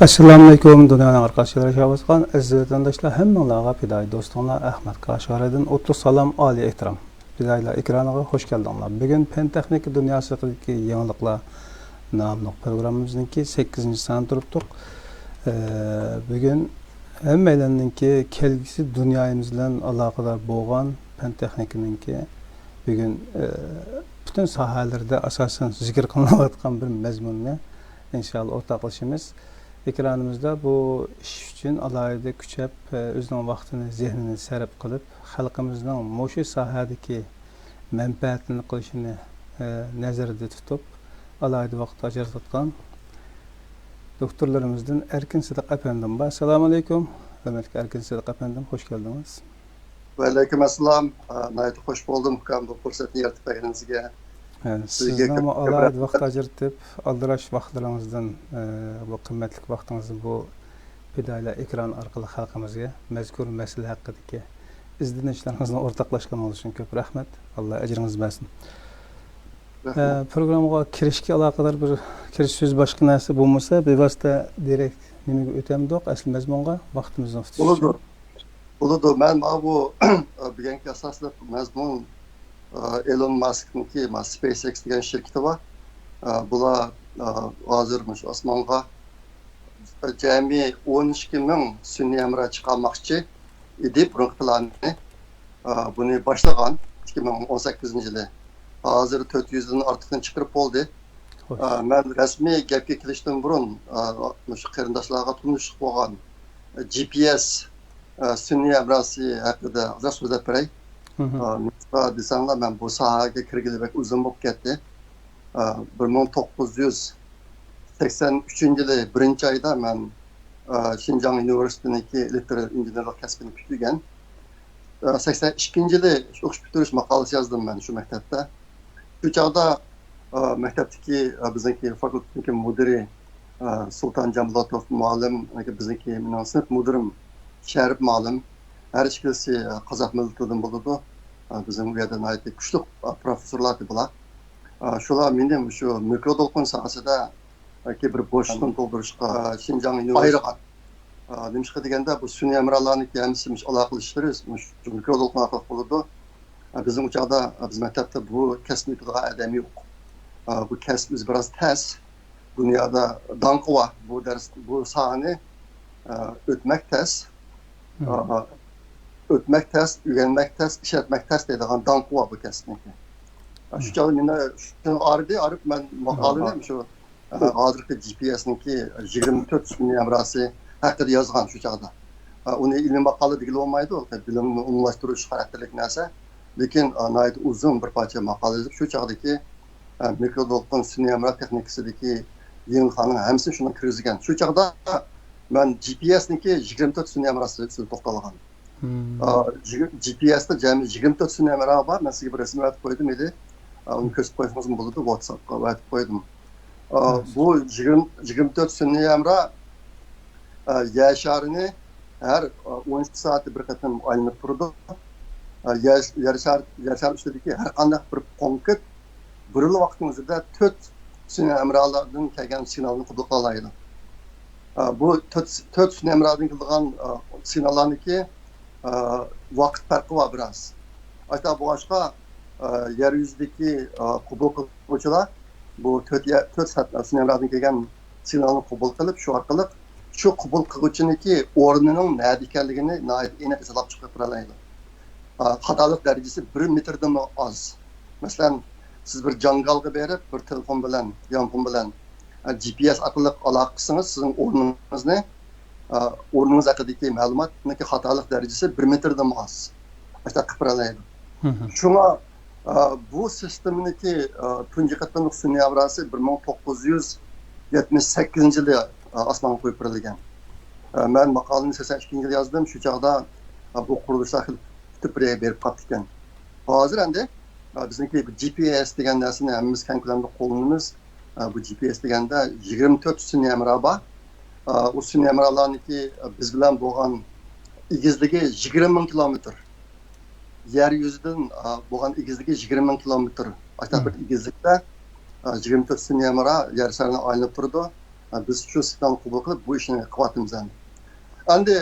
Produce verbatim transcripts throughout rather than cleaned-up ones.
ئەسسالامۇئەلەيكۇم، دۇنيانىڭ ھەر قايسى يېرىگە ياشاۋاتقان ئەزىز ۋەتەنداشلار، ھەممىڭلارغا پىدائىي دوستۇڭلار ئەخمەت قاشغەرىدىن ئوتلۇق سالام، ئالىي ئېھتىرام. پىدائىيلار ئېكرانىغا خوش كەلدىڭلار. بۈگۈن پەن تېخنىكا دۇنياسىدىكى يېڭىلىقلار ناملىق پروگراممىمىزنىڭكى سەككىزىنچى سانىدا تۇرۇپتۇق. ئە، بۈگۈن ھەممەيلەننىڭكى كەلگۈسى دۇنيايىمىز بىلەن ئالاقىدار بولغان پەن تېخنىكىنىڭكى بۈگۈن، ئە، پۈتۈن ساھەلىرىدە ئاساسەن زىكىر قىلىنىۋاتقان بىر مەزمۇننى ئىنشائاللا ئورتاقلىشىمىز. ئېكرانىمىزدا بۇ ئىش ئۈچۈن ئالاھىدە كۈچەپ، ئۆزىنىڭ ۋاقتىنى، زېھنىنى سەرپ قىلىپ، خەلقىمىزنىڭ مۇشۇ ساھەدىكى مەنپەئەتىنى قىلىشىنى، نەزەردە تۇتۇپ، ئالاھىدە ۋاقىت ئاجرىتىۋاتقان دوكتورلىرىمىزدىن ئەركىن سىدىق ئەپەندىم بار. ئەسسالامۇئەلەيكۇم، ھۆرمەتلىك ئەركىن سىدىق ئەپەندىم، خوش كەلدىڭىز. ۋەئەلەيكۇم ئەسسالام. ئا، ناھايىتى خوش بولدۇم، ئۇكام، بۇ پۇرسەتنى يارىتىپ بەرگىنىڭىزگە. ھە، سىزگە سىزنىڭمۇ كۆپ، كۆپ ئالاھىدە رەھمەت. ۋاقىت ئاجرىتىپ، ئالدىراش ۋاقىتلىرىڭىزدىن، ئە، بۇ قىممەتلىك ۋاقتىڭىزنى بۇ پىدائىيلار ئېكرانى ئارقىلىق خەلقىمىزگە مەزكۇر مەسىلە ھەققىدىكى ئىزدىنىشلىرىڭىزنى ئورتاقلاشقىنىڭىز ئۈچۈن كۆپ رەھمەت. ئاللا ئەجرىڭىزنى بەرسۇن. رەھمەت. ئە، پروگراممىغا كىرىشكە ئالاقىدار بىر كىرىش سۆز، باشقا نەرسە بولمىسا، بىۋاسىتە دىرېكت نېمىگە ئۆتەمدۇق، ئەسلى مەزمۇنغا ۋاقتىمىزنى تۇتۇش بولىدۇ. ئۈچۈن. بولىدۇ. مەن ماۋۇ بۈگۈنكى ئاساسلىق مەزمۇن، ئە، ئېلون ماسكنىڭكى، ما، سپېيس ئېكس دېگەن شىركىتى بار. ئە، بۇلار، ئە، ھازىر مۇشۇ ئاسمانغا جەمئىي ئون ئىككى مىڭ سۈنئىي ھەمراھ چىقارماقچى ئىدى، بۇرۇنقى پىلانىنى. ئە، بۇنى باشلىغان ئىككى مىڭ ئون سەككىزىنچى يىلى. ھازىر تۆت يۈزدىن ئارتۇقنى چىقىرىپ بولدى. خوش. ئە، مەن رەسمىي گەپكە كېلىشتىن بۇرۇن، ئە، مۇشۇ قېرىنداشلارغا تونۇشلۇق بولغان، ئە، جى پى ئېس، ئە، سۈنئىي ھەمراھسى ھەققىدە ئازراق سۆزلەپ بېرەي. مھم. ئە، نېمىشقا دېسەڭلار، مەن بۇ ساھەگە كىرگىلى بەك ئۇزۇن بولۇپ كەتتى. ئە، بىر مىڭ توققۇز يۈز سەكسەن ئۈچىنچى يىلى بىرىنچى ئايدا مەن، ئە، شىنجاڭ ئۇنىۋېرسىتېتىنىڭكى ئېلېكتر ئىنژېنېرلىق كەسپىنى پۈتتۈرگەن. ئە، سەكسەن ئىككىنچى يىلى ئوقۇش پۈتتۈرۈش ماقالىسى يازدىم مەن شۇ مەكتەپتە. شۇ چاغدا، ئە، مەكتەپتىكى، ئە، بىزنىڭكى فاكۇلتېتنىڭكى مۇدىرى، ئە، سۇلتان جامبۇلاتوف مۇئەللىم، يەنى بىزنىڭكى، مېنىڭ سىنىپ مۇدىرىم شەرىپ مۇئەللىم، ھەر ئىككىلىسى، ئە، قازاق مىللىتىدىن بولىدۇ. ئە، بىزنىڭ ئۇ يەردە ناھايىتى كۈچلۈك، ئە، پروفېسسورلار ئىدى بۇلار. ئە، شۇلار مېنى مۇشۇ مىكرو دولقۇن ساھەسىدە ياكى بىر بوشلۇقنى تولدۇرۇشقا، ئە، شىنجاڭ ئۇنىۋېرسىتېتىغا ئايرىغان. ئە، نېمىشقا دېگەندە، بۇ سۈنئىي ھەمراھلارنىڭكى ھەممىسى مۇشۇ ئالاقىلىشىشلىرى مۇشۇ مىكرو دولقۇن ئارقىلىق بولىدۇ. ئە، بىزنىڭ ئۇ چاغدا، ئە، بىز مەكتەپتە بۇ كەسىپنى ئۆتىدىغان ئادەم يوق. ئە، بۇ كەسىپ ئۆزى بىراز تەس. دۇنيادا داڭقى بار. بۇ دەرس، بۇ ساھەنى، ئە، ئۆتمەك تەس. مم. ئە، ئۆتمەك تەس، ئۆگەنمەك تەس، ئىشلەتمەك تەس دەيدىغان داڭقى بار بۇ كەسىپنىڭكى. ئە، شۇ مم. چاغدا مېنى شۇنى ئارىدى، ئارىپ مەن ماقالىنى مم. شۇ، ئە، ھازىرقى جى پى ئېسنىڭكى يىگىرمە تۆت سۈنئىي ھەمراھسى ھەققىدە يازغان شۇ چاغدا. ئە، ئۇنى ئىلمىي ماقالە دېگىلى بولمايدۇ، بىلىمنى ئومۇملاشتۇرۇش خاراكتېرلىك نەرسە. لېكىن، ئە، ناھايىتى ئۇزۇن بىر پارچە ماقالە يېزىپ، شۇ چاغدىكى ئە، مىكرو دولقۇن سۈنئىي ھەمراھ تېخنىكىسىدىكى يېڭىلىقلارنىڭ ھەممىسىنى شۇنىڭ كىرگۈزگەن. شۇ چاغدا مەن جى پى ئېسنىڭكى يىگىرمە تۆت سۈنئىي ھەمراھ ئۈستىدە توختالغان. مم. ئە، جىگىر-، جى پى ئېستا جەمئىي يىگىرمە تۆت سۈنئىي ھەمراھ بار. مەن سىزگە بىر رەسىم ئەۋەتىپ قويدۇم ئىدى. ئە، ئۇنى كۆرسىتىپ قويسىڭىزمۇ بولىدۇ، ۋاتساپقا ئەۋەتىپ قويدۇم. ئە، مم. بۇ يىگىرمە، يىگىرمە تۆت سۈنئىي ھەمراھ، ئە، يەر شارىنى ھەر، ئە، ئون ئىككى سائەتتە بىر قېتىم ئايلىنىپ تۇرىدۇ. ئە، يەر، يەر شار-، يەر شارى ئۈستىدىكى ھەر قانداق بىر پونكىت بىرلا ۋاقىتنىڭ ئۆزىدە تۆت سۈنئىي ھەمراھلاردىن كەلگەن سىگنالنى قوبۇل قىلالايدۇ. ئە، بۇ تۆت، تۆت سۈنئىي ھەمراھدىن كېلىدىغان، ئە، سىگناللارنىڭكى، ئە، ۋاقىت پەرقى بار بىراز. ئاشۇنداق بولغاچقا، ئە، يەر يۈزىدىكى، ئە، قوبۇل قىلغۇچىلار بۇ تۆت يە-، تۆت سەت-، سۈنئىي ھەمراھدىن كەلگەن سىگنالنى قوبۇل قىلىپ، شۇ ئارقىلىق شۇ قوبۇل قىلغۇچىنىڭكى ئورنىنىڭ نەدە ئىكەنلىكىنى ناھايىتى ئېنىق ھېسابلاپ چىقىرىپ بېرەلەيدۇ. ئا، خاتالىق دەرىجىسى بىر مېتىردىنمۇ ئاز. مەسىلەن، سىز بىر جاڭگالغا بېرىپ، بىر تېلېفون بىلەن، يانفون بىلەن، ئا، جى پى ئېس ئارقىلىق ئالاقە قىلسىڭىز، سىزنىڭ ئورنىڭىزنى، ئا، ئورنىڭىز ھەققىدىكى مەلۇماتنىڭكى خاتالىق دەرىجىسى بىر مېتىردىنمۇ ئاز. ئاشۇنداق قىلىپ بېرەلەيدۇ. مم. شۇڭا، ئا، بۇ سىستېمىنىڭكى، ئا، تۇنجى قېتىملىق سۈنئىي ھەمراھسى بىر مىڭ توققۇز يۈز يەتمىش سەككىزىنچى يىلى، ئا، ئاسمانغا قويۇپ بېرىلگەن. ئا، مەن ماقالىنى سەكسەن ئىككىنچى يىلى يازدىم. شۇ چاغدا، ئا، بۇ قۇرۇلۇشلار خېلى پۈتۈپ بېرىپ قاپتىكەن. ھازىر ئەمدى، ئە، بىزنىڭكى بۇ جى پى ئېس دېگەن نەرسىنى ھەممىمىز كەڭ كۆلەمدە قوللىنىمىز. ئە، بۇ جى پى ئېس دېگەندە يىگىرمە تۆت سۈنئىي ھەمراھ بار. ئە، ئۇ سۈنئىي ھەمراھلارنىڭكى، ئە، بىز بىلەن بولغان ئېگىزلىكى يىگىرمە مىڭ كىلومېتىر. يەر يۈزىدىن، ئە، بولغان ئېگىزلىكى يىگىرمە مىڭ كىلومېتىر. ئاشۇنداق بىر مم. ئېگىزلىكتە، ئە، يىگىرمە تۆت سۈنئىي ھەمراھ يەر شارىنى ئايلىنىپ تۇرىدۇ. بىز شۇ سىگنالنى قوبۇل قىلىپ، بۇ ئىشنى قىلىۋاتىمىز ئەمدى. ئەمدى،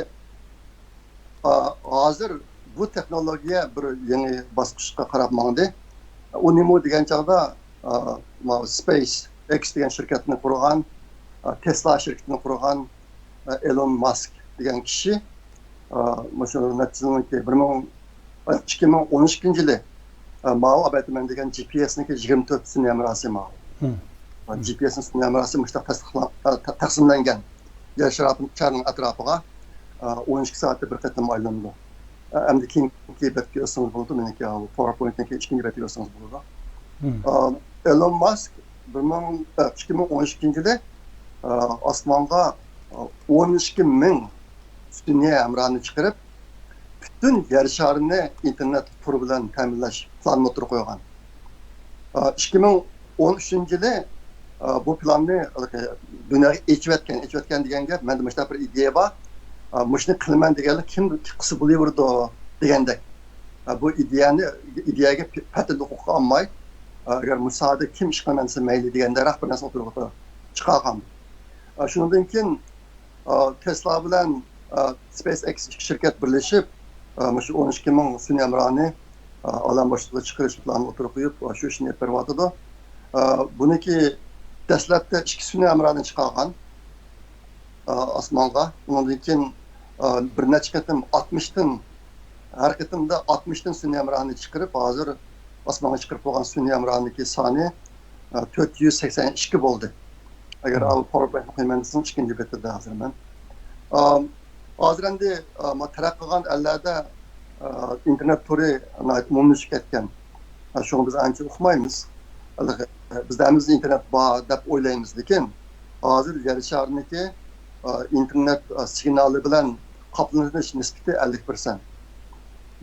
ئا، ھازىر بۇ تېخنولوگىيە بىر يېڭى باسقۇچقا قاراپ ماڭدى. ئۇ نېمە دېگەن چاغدا، ئا، ماۋۇ سپېيس ئېكس دېگەن شىركەتنى قۇرغان، ئا، تېسلا شىركىتىنى قۇرغان، ئا، ئېلون ماسك دېگەن كىشى، ئا، مۇشۇ نەچچە يىلنىڭكى بىر مىڭ، ئىككى مىڭ ئون ئىككىنچى يىلى، ئا، ماۋۇ ئەۋەتىمەن دېگەن جى پى ئېسنىڭكى يىگىرمە تۆت سۈنئىي ھەمراھسى ماۋۇ. مم. جى پى ئېسنىڭ سۈنئىي ھەمراھسى مۇشۇنداق تەستىقلا-، ئا، تە-، تەقسىملەنگەن يەر شارىنىڭ ئەتراپىغا، ئا، ئون ئىككى سائەتتە بىر قېتىم ئايلىنىدۇ. ئا، ئەمدى كېيىنكى بەتكە ئۆتسىڭىز بولىدۇ، مېنىڭكى، ئا، پاۋېرپوينتنىڭكى ئىككىنچى بەتكە ئۆتسىڭىز بولىدۇ. مم. ئا، ئېلون ماسك بىر مىڭ، ئىككى مىڭ ئون ئىككىنچى يىلى، ئاسمانغا، ئون ئىككى مىڭ سۈنئىي ھەمراھنى چىقىرىپ، پۈتۈن يەر شارىنى ئىنتېرنېت تورى بىلەن تەمىنلەش پىلانىنى ئوتتۇرىغا قويغان. ئىككى مىڭ ئون ئۈچىنچى يىلى بۇ پىلاننى دۇنياغا ئېچىۋەتكەن. ئېچىۋەتكەن دېگەن گەپ، مەندە مۇشۇنداق بىر ئىدىيە بار، مۇشۇنى قىلىمەن دېگەنلەر كىم قىلسا بولۇۋېرىدۇ دېگەندەك. بۇ ئىدىيەنى، ئىدىيەگە پەتىل ھوقۇقى ئالماي، ئەگەر مۇشۇ ساھەدە كىم ئىش قىلىمەن دېسە مەيلى دېگەندەكرەك بىر نەرسىنى ئوتتۇرىغا چىقارغان. شۇنىڭدىن كېيىن، تېسلا بىلەن، سپېيس ئېكس ئىككى شىركەت بىرلىشىپ، مۇشۇ ئون ئىككى مىڭ سۈنئىي ھەمراھنى ئالەم بوشلۇقىغا چىقىرىش پىلانىنى ئوتتۇرىغا قويۇپ، شۇ ئىشنى ئېلىپ بېرىۋاتىدۇ. بۇنىڭكى دەسلەپتە ئىككى سۈنئىي ھەمراھنى چىقارغان ئاسمانغا. ئۇنىڭدىن كېيىن بىر نەچچە قېتىم ئاتمىشتىن، ھەر قېتىمدا ئاتمىشتىن سۈنئىي ھەمراھنى چىقىرىپ، ھازىر ئاسمانغا چىقىرىپ بولغان سۈنئىي ھەمراھنىڭكى سانى تۆت يۈز سەكسەن ئىككى بولدى. ئەگەر مم. ئاۋۇ پاۋېرپوينتنى قويىمەن دېسىڭىز، ئىككىنچى بېتىدە ھازىر مەن. ئام، ھازىر ئەمدى، ئا، ما تەرەققىي قىلغان ئەللەردە، ئا، ئىنتېرنېت تورى ناھايىتى ئومۇملىشىپ كەتكەن. ئا، شۇڭا بىز ئانچە ئۇقمايمىز. بىزدە ھەممىسىدە ئىنتېرنېت بار دەپ ئويلايمىز، لېكىن ھازىر يەر شارىنىڭكى، ئا، ئىنتېرنېت، ئا، سىگنالى بىلەن قاپلىنىش نىسبىتى ئەللىك پىرسەنت.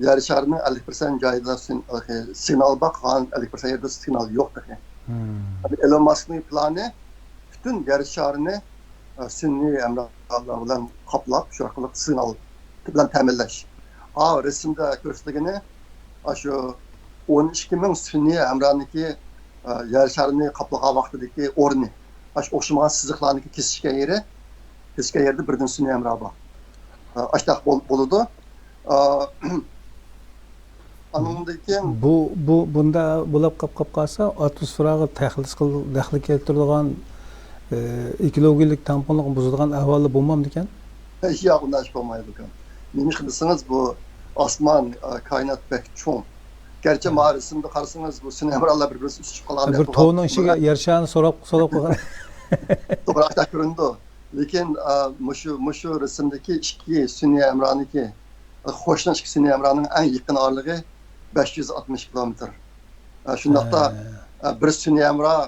يەر شارىنىڭ ئەللىك پىرسەنت جايىدا سىن-، سىگنال بار، قالغان ئەللىك پىرسەنت يەردە سىگنال يوق تېخى. مم. ئېلون ماسكنىڭ پىلانى پۈتۈن يەر شارىنى، ئە، سۈنئىي ھەمراھلار بىلەن قاپلاپ، شۇ ئارقىلىق سىگنال بىلەن تەمىنلەش. ئا، رەسىمدە كۆرسىتىلگىنى، ئاشۇ ئون ئىككى مىڭ سۈنئىي ھەمراھنىڭكى، ئە، يەر شارىنى قاپلىغان ۋاقتىدىكى ئورنى. ئاشۇ ئوخشىمىغان سىزىقلارنىڭكى كېسىشكەن يېرى، كېسىشكەن يەردە بىردىن سۈنئىي ھەمراھ بار. ئە، ئاشۇنداق بول-، بولىدۇ. ئا، ئانىڭدىن كېيىن بۇ، بۇ، بۇندا بۇلاپ قاپ-، قاپ قالسا، ئاتموسفېراغا تەخلىس قىل-، دەخلى كەلتۈرىدىغان، ئە، ئېكولوگىيەلىك تەڭپۇڭلۇقنى بۇزىدىغان ئەھۋاللار بولمامدىكەن؟ ياق، ئۇنداق ئىش بولمايدۇ ئۇكام. نېمىشقا دېسىڭىز، بۇ ئاسمان، ئا، كائىنات بەك چوڭ. گەرچە ھە. ماۋۇ رەسىمدە قارىسىڭىز، بۇ سۈنئىي ھەمراھلار بىر-بىرسى ئۈستۈشۈپ قالغاندەك بىر تورنىڭ ئىچىگە يەر شارىنى سوراپ، سوراپ قويغان. توغرا، ئاشۇنداق كۆرۈنىدۇ. لېكىن، ئا، مۇشۇ، مۇشۇ رەسىمدىكى ئىككى سۈنئىي ھەمراھنىڭكى، قوشنا ئىككى سۈنئىي ھەمراھنىڭ ئەڭ يېقىن ئارىلىقى بەش يۈز ئاتمىش كىلومېتىر. ئا، شۇنداقتا، ھە. ئا، بىر سۈنئىي ھەمراھ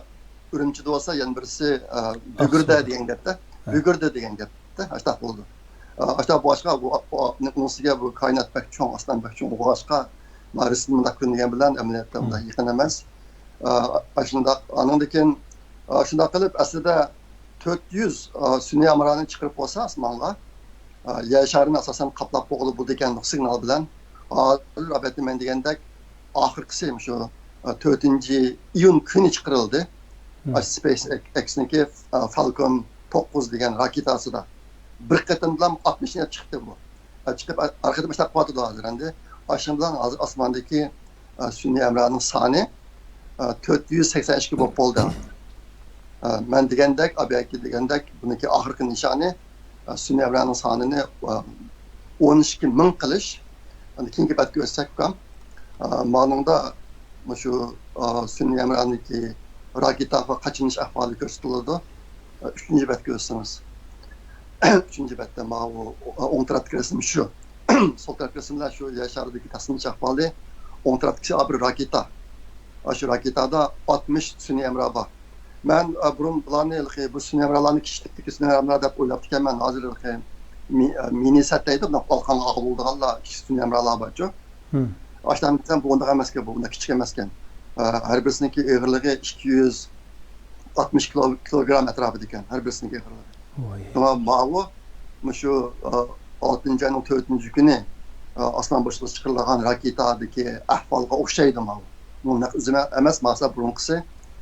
ئۈرۈمچىدە بولسا، يەنە بىرسى، ئا، بۈگۈردە ئاقسۇدا. دېگەن گەپتە. ھە. بۈگۈردە دېگەن گەپتە. ئاشۇنداق بولىدۇ. ئا، ئاشۇنداق بولغاچقا، بۇ، بۇ، ئۇنىڭ ئۈستىگە بۇ كائىنات بەك چوڭ، ئاسمان بەك چوڭ بولغاچقا، ما رەسىم مۇنداق كۆرۈنگەن بىلەن ئەمەلىيەتتە مۇنداق ھە. يېقىن ئەمەس. ئا، ئاشۇنداق، ئانىڭدىن كېيىن، ئا، شۇنداق قىلىپ، ئەسلىدە تۆت يۈز، ئا، سۈنئىي ھەمراھنى چىقىرىپ بولسا ئاسمانغا، ئا، يەر شارىنى ئاساسەن قاپلاپ بولغىلى بولىدىكەن سىگنال بىلەن. ھازىر، ئەلۋەتتە، مەن دېگەندەك، ئاخىرقىسى مۇشۇ، ئا، تۆتىنچى ئىيۇن كۈنى چىقىرىلدى. مم. ئاشۇ سپېيس ئېكسنىڭكى، ئا، فالكون توققۇز دېگەن راكېتاسىدا. بىر قېتىمدىلا ئاتمىشنى چىقتى بۇ. ئا، چىقىپ، ئا-، ئارقىدىن باشلاپ قىلىۋاتىدۇ ھازىر ئەمدى. ئاشۇنىڭ بىلەن ھازىر ئاسماندىكى ئا، سۈنئىي ھەمراھنىڭ سانى، ئا، تۆت يۈز سەكسەن ئىككى بولۇپ بولدى. ئا، مەن دېگەندەك، ئابىئەكى دېگەندەك، بۇنىڭكى ئاخىرقى نىشانى، ئا، سۈنئىي ھەمراھنىڭ سانىنى، ئا، ئون ئىككى مىڭ قىلىش. ئەمدى كېيىنكى بەتكە ئۆتسەك ئۇكام، ئا، مانىڭدا مۇشۇ، ئا، سۈنئىي ھەمراھنىڭكى راكېتاغا قاچىلىنىش ئەھۋالى كۆرسىتىلىدۇ. ئا، ئۈچىنچى بەتكە ئۆتسىڭىز. ئۈچىنچى بەتتە ماۋۇ، ئا، ئوڭ تەرەپتىكى رەسىم شۇ. سول تەرەپكى رەسىملەر شۇ يەر شارىدىكى تەقسىملىنىش ئەھۋالى. ئوڭ تەرەپتىكىسى بىر راكېتا. ئاشۇ راكېتادا ئاتمىش سۈنئىي ھەمراھ بار. مەن، ئە، بۇرۇن بۇلارنى، بۇ سۈنئىي ھەمراھلارنى كىچىكلىكتىكى سۈنئىي ھەمراھ دەپ ئويلاپتىكەنمەن. ھازىر مىنى سەت دەيدۇ، بۇنداق ئالقانغا ئاغا بولىدىغانلار، كىچىك سۈنئىي ھەمراھلار بارچۇ. ھىم. ئاشۇنداق دېسەم، بۇ ئۇنداق ئەمەسكەن، بۇ ئۇنداق كىچىك ئەمەسكەن. ئە، ھەر بىرسىنىڭكى ئېغىرلىقى ئىككى يۈز ئاتمىش كىلو-، كىلوگرام ئەتراپىدا ئىكەن، ھەر بىرسىنىڭكى ئېغىرلىقى. ۋاي. شۇڭا ماۋۇ، مۇشۇ، ئا، ئالتىنچى ئاينىڭ تۆتىنچى كۈنى، ئا، ئاسمان بوشلۇقىغا چىقىرىلغان راكېتادىكى ئەھۋالغا ئوخشايدۇ ماۋۇ. بۇ نەق ئۆزى ئەمەس، ماسا بۇرۇنقىسى.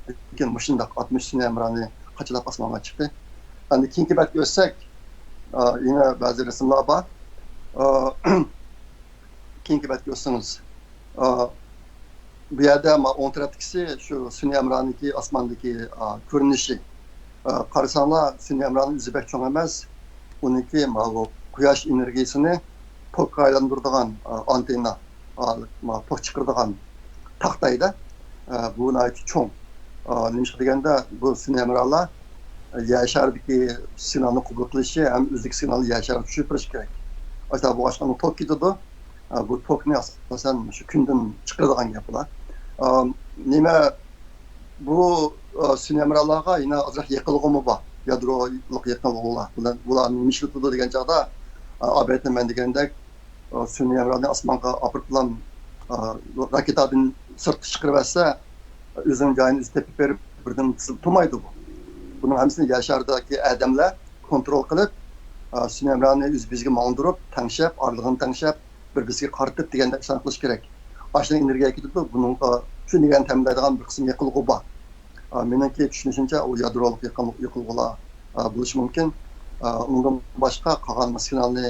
لېكىن مۇشۇنداق ئاتمىش سۈنئىي ھەمراھنى قاچىلاپ ئاسمانغا چىقتى. ئەمدى كېيىنكى بەتكە ئۆتسەك، ئا، يەنە بەزى رەسىملەر بار. ئا، كېيىنكى بەتكە ئۆتسىڭىز. ئا، بۇ يەردە ما ئوڭ تەرەپتىكىسى شۇ سۈنئىي ھەمراھنىڭكى ئاسماندىكى، ئا، كۆرۈنۈشى. ئا، قارىساڭلار، سۈنئىي ھەمراھنىڭ ئۆزى بەك چوڭ ئەمەس. ئۇنىڭكى ماۋۇ قۇياش ئېنېرگىيىسىنى توكقا ئايلاندۇرىدىغان، ئا، ئانتېننا، ئا، ما توك چىقىرىدىغان تاختايدا. ئا، بۇ ناھايىتى چوڭ. ئا، نېمىشقا دېگەندە، بۇ سۈنئىي ھەمراھلار، ئا، يەر شارىدىكى سىگنالنى قوبۇل قىلىشى ھەم ئۆزىدىكى سىگنالنى يەر شارىغا چۈشۈرۈپ بېرىشى كېرەك. ئاشۇنداق بولغاچقا ئۇنىڭ توك كېتىدۇ. ئا، بۇ توكنى ئاساسەن شۇ كۈندىن چىقىرىدىغان گەپ بۇلار. ئا، نېمە، بۇ، ئا، سۈنئىي ھەمراھلارغا يەنە ئازراق يېقىلغۇمۇ بار. يادرولۇق يېقىلغۇلار. بۇلار، بۇلار نېمە ئىشلىتىدۇ دېگەن چاغدا، ئا، ئالبەتتە مەن دېگەندەك، ئا، سۈنئىي ھەمراھنى ئاسمانغا ئاپىرىپلا، ئا، راكېتادىن سىرتقا چىقىرىۋەتسە، ئۆزىنىڭ جايىنى ئۆزى تېپىپ بېرىپ، بىردىن تۇرمايدۇ بۇ. بۇنىڭ ھەممىسىنى يەر شارىدىكى ئادەملەر كونترول قىلىپ، ئا، سۈنئىي ھەمراھنى ئۆزى بىزگە ماڭدۇرۇپ، تەڭشەپ، ئارىلىقىنى تەڭشەپ، بىر-بىرسىگە قارىتىپ دېگەندەك ئىشلارنى قىلىش كېرەك. ئاشۇنداق ئېنېرگىيە كېتىدۇ، بۇنىڭغا شۇ دېگەن تەمىنلەيدىغان بىر قىسىم يېقىلغۇ بار. ئا، مېنىڭكى چۈشىنىشىمچە، ئۇ يادرولۇق يېقىل-، يېقىلغۇلار، ئا، بولۇشى مۇمكىن. ئا، ئۇنىڭدىن باشقا قالغان سىگنالنى،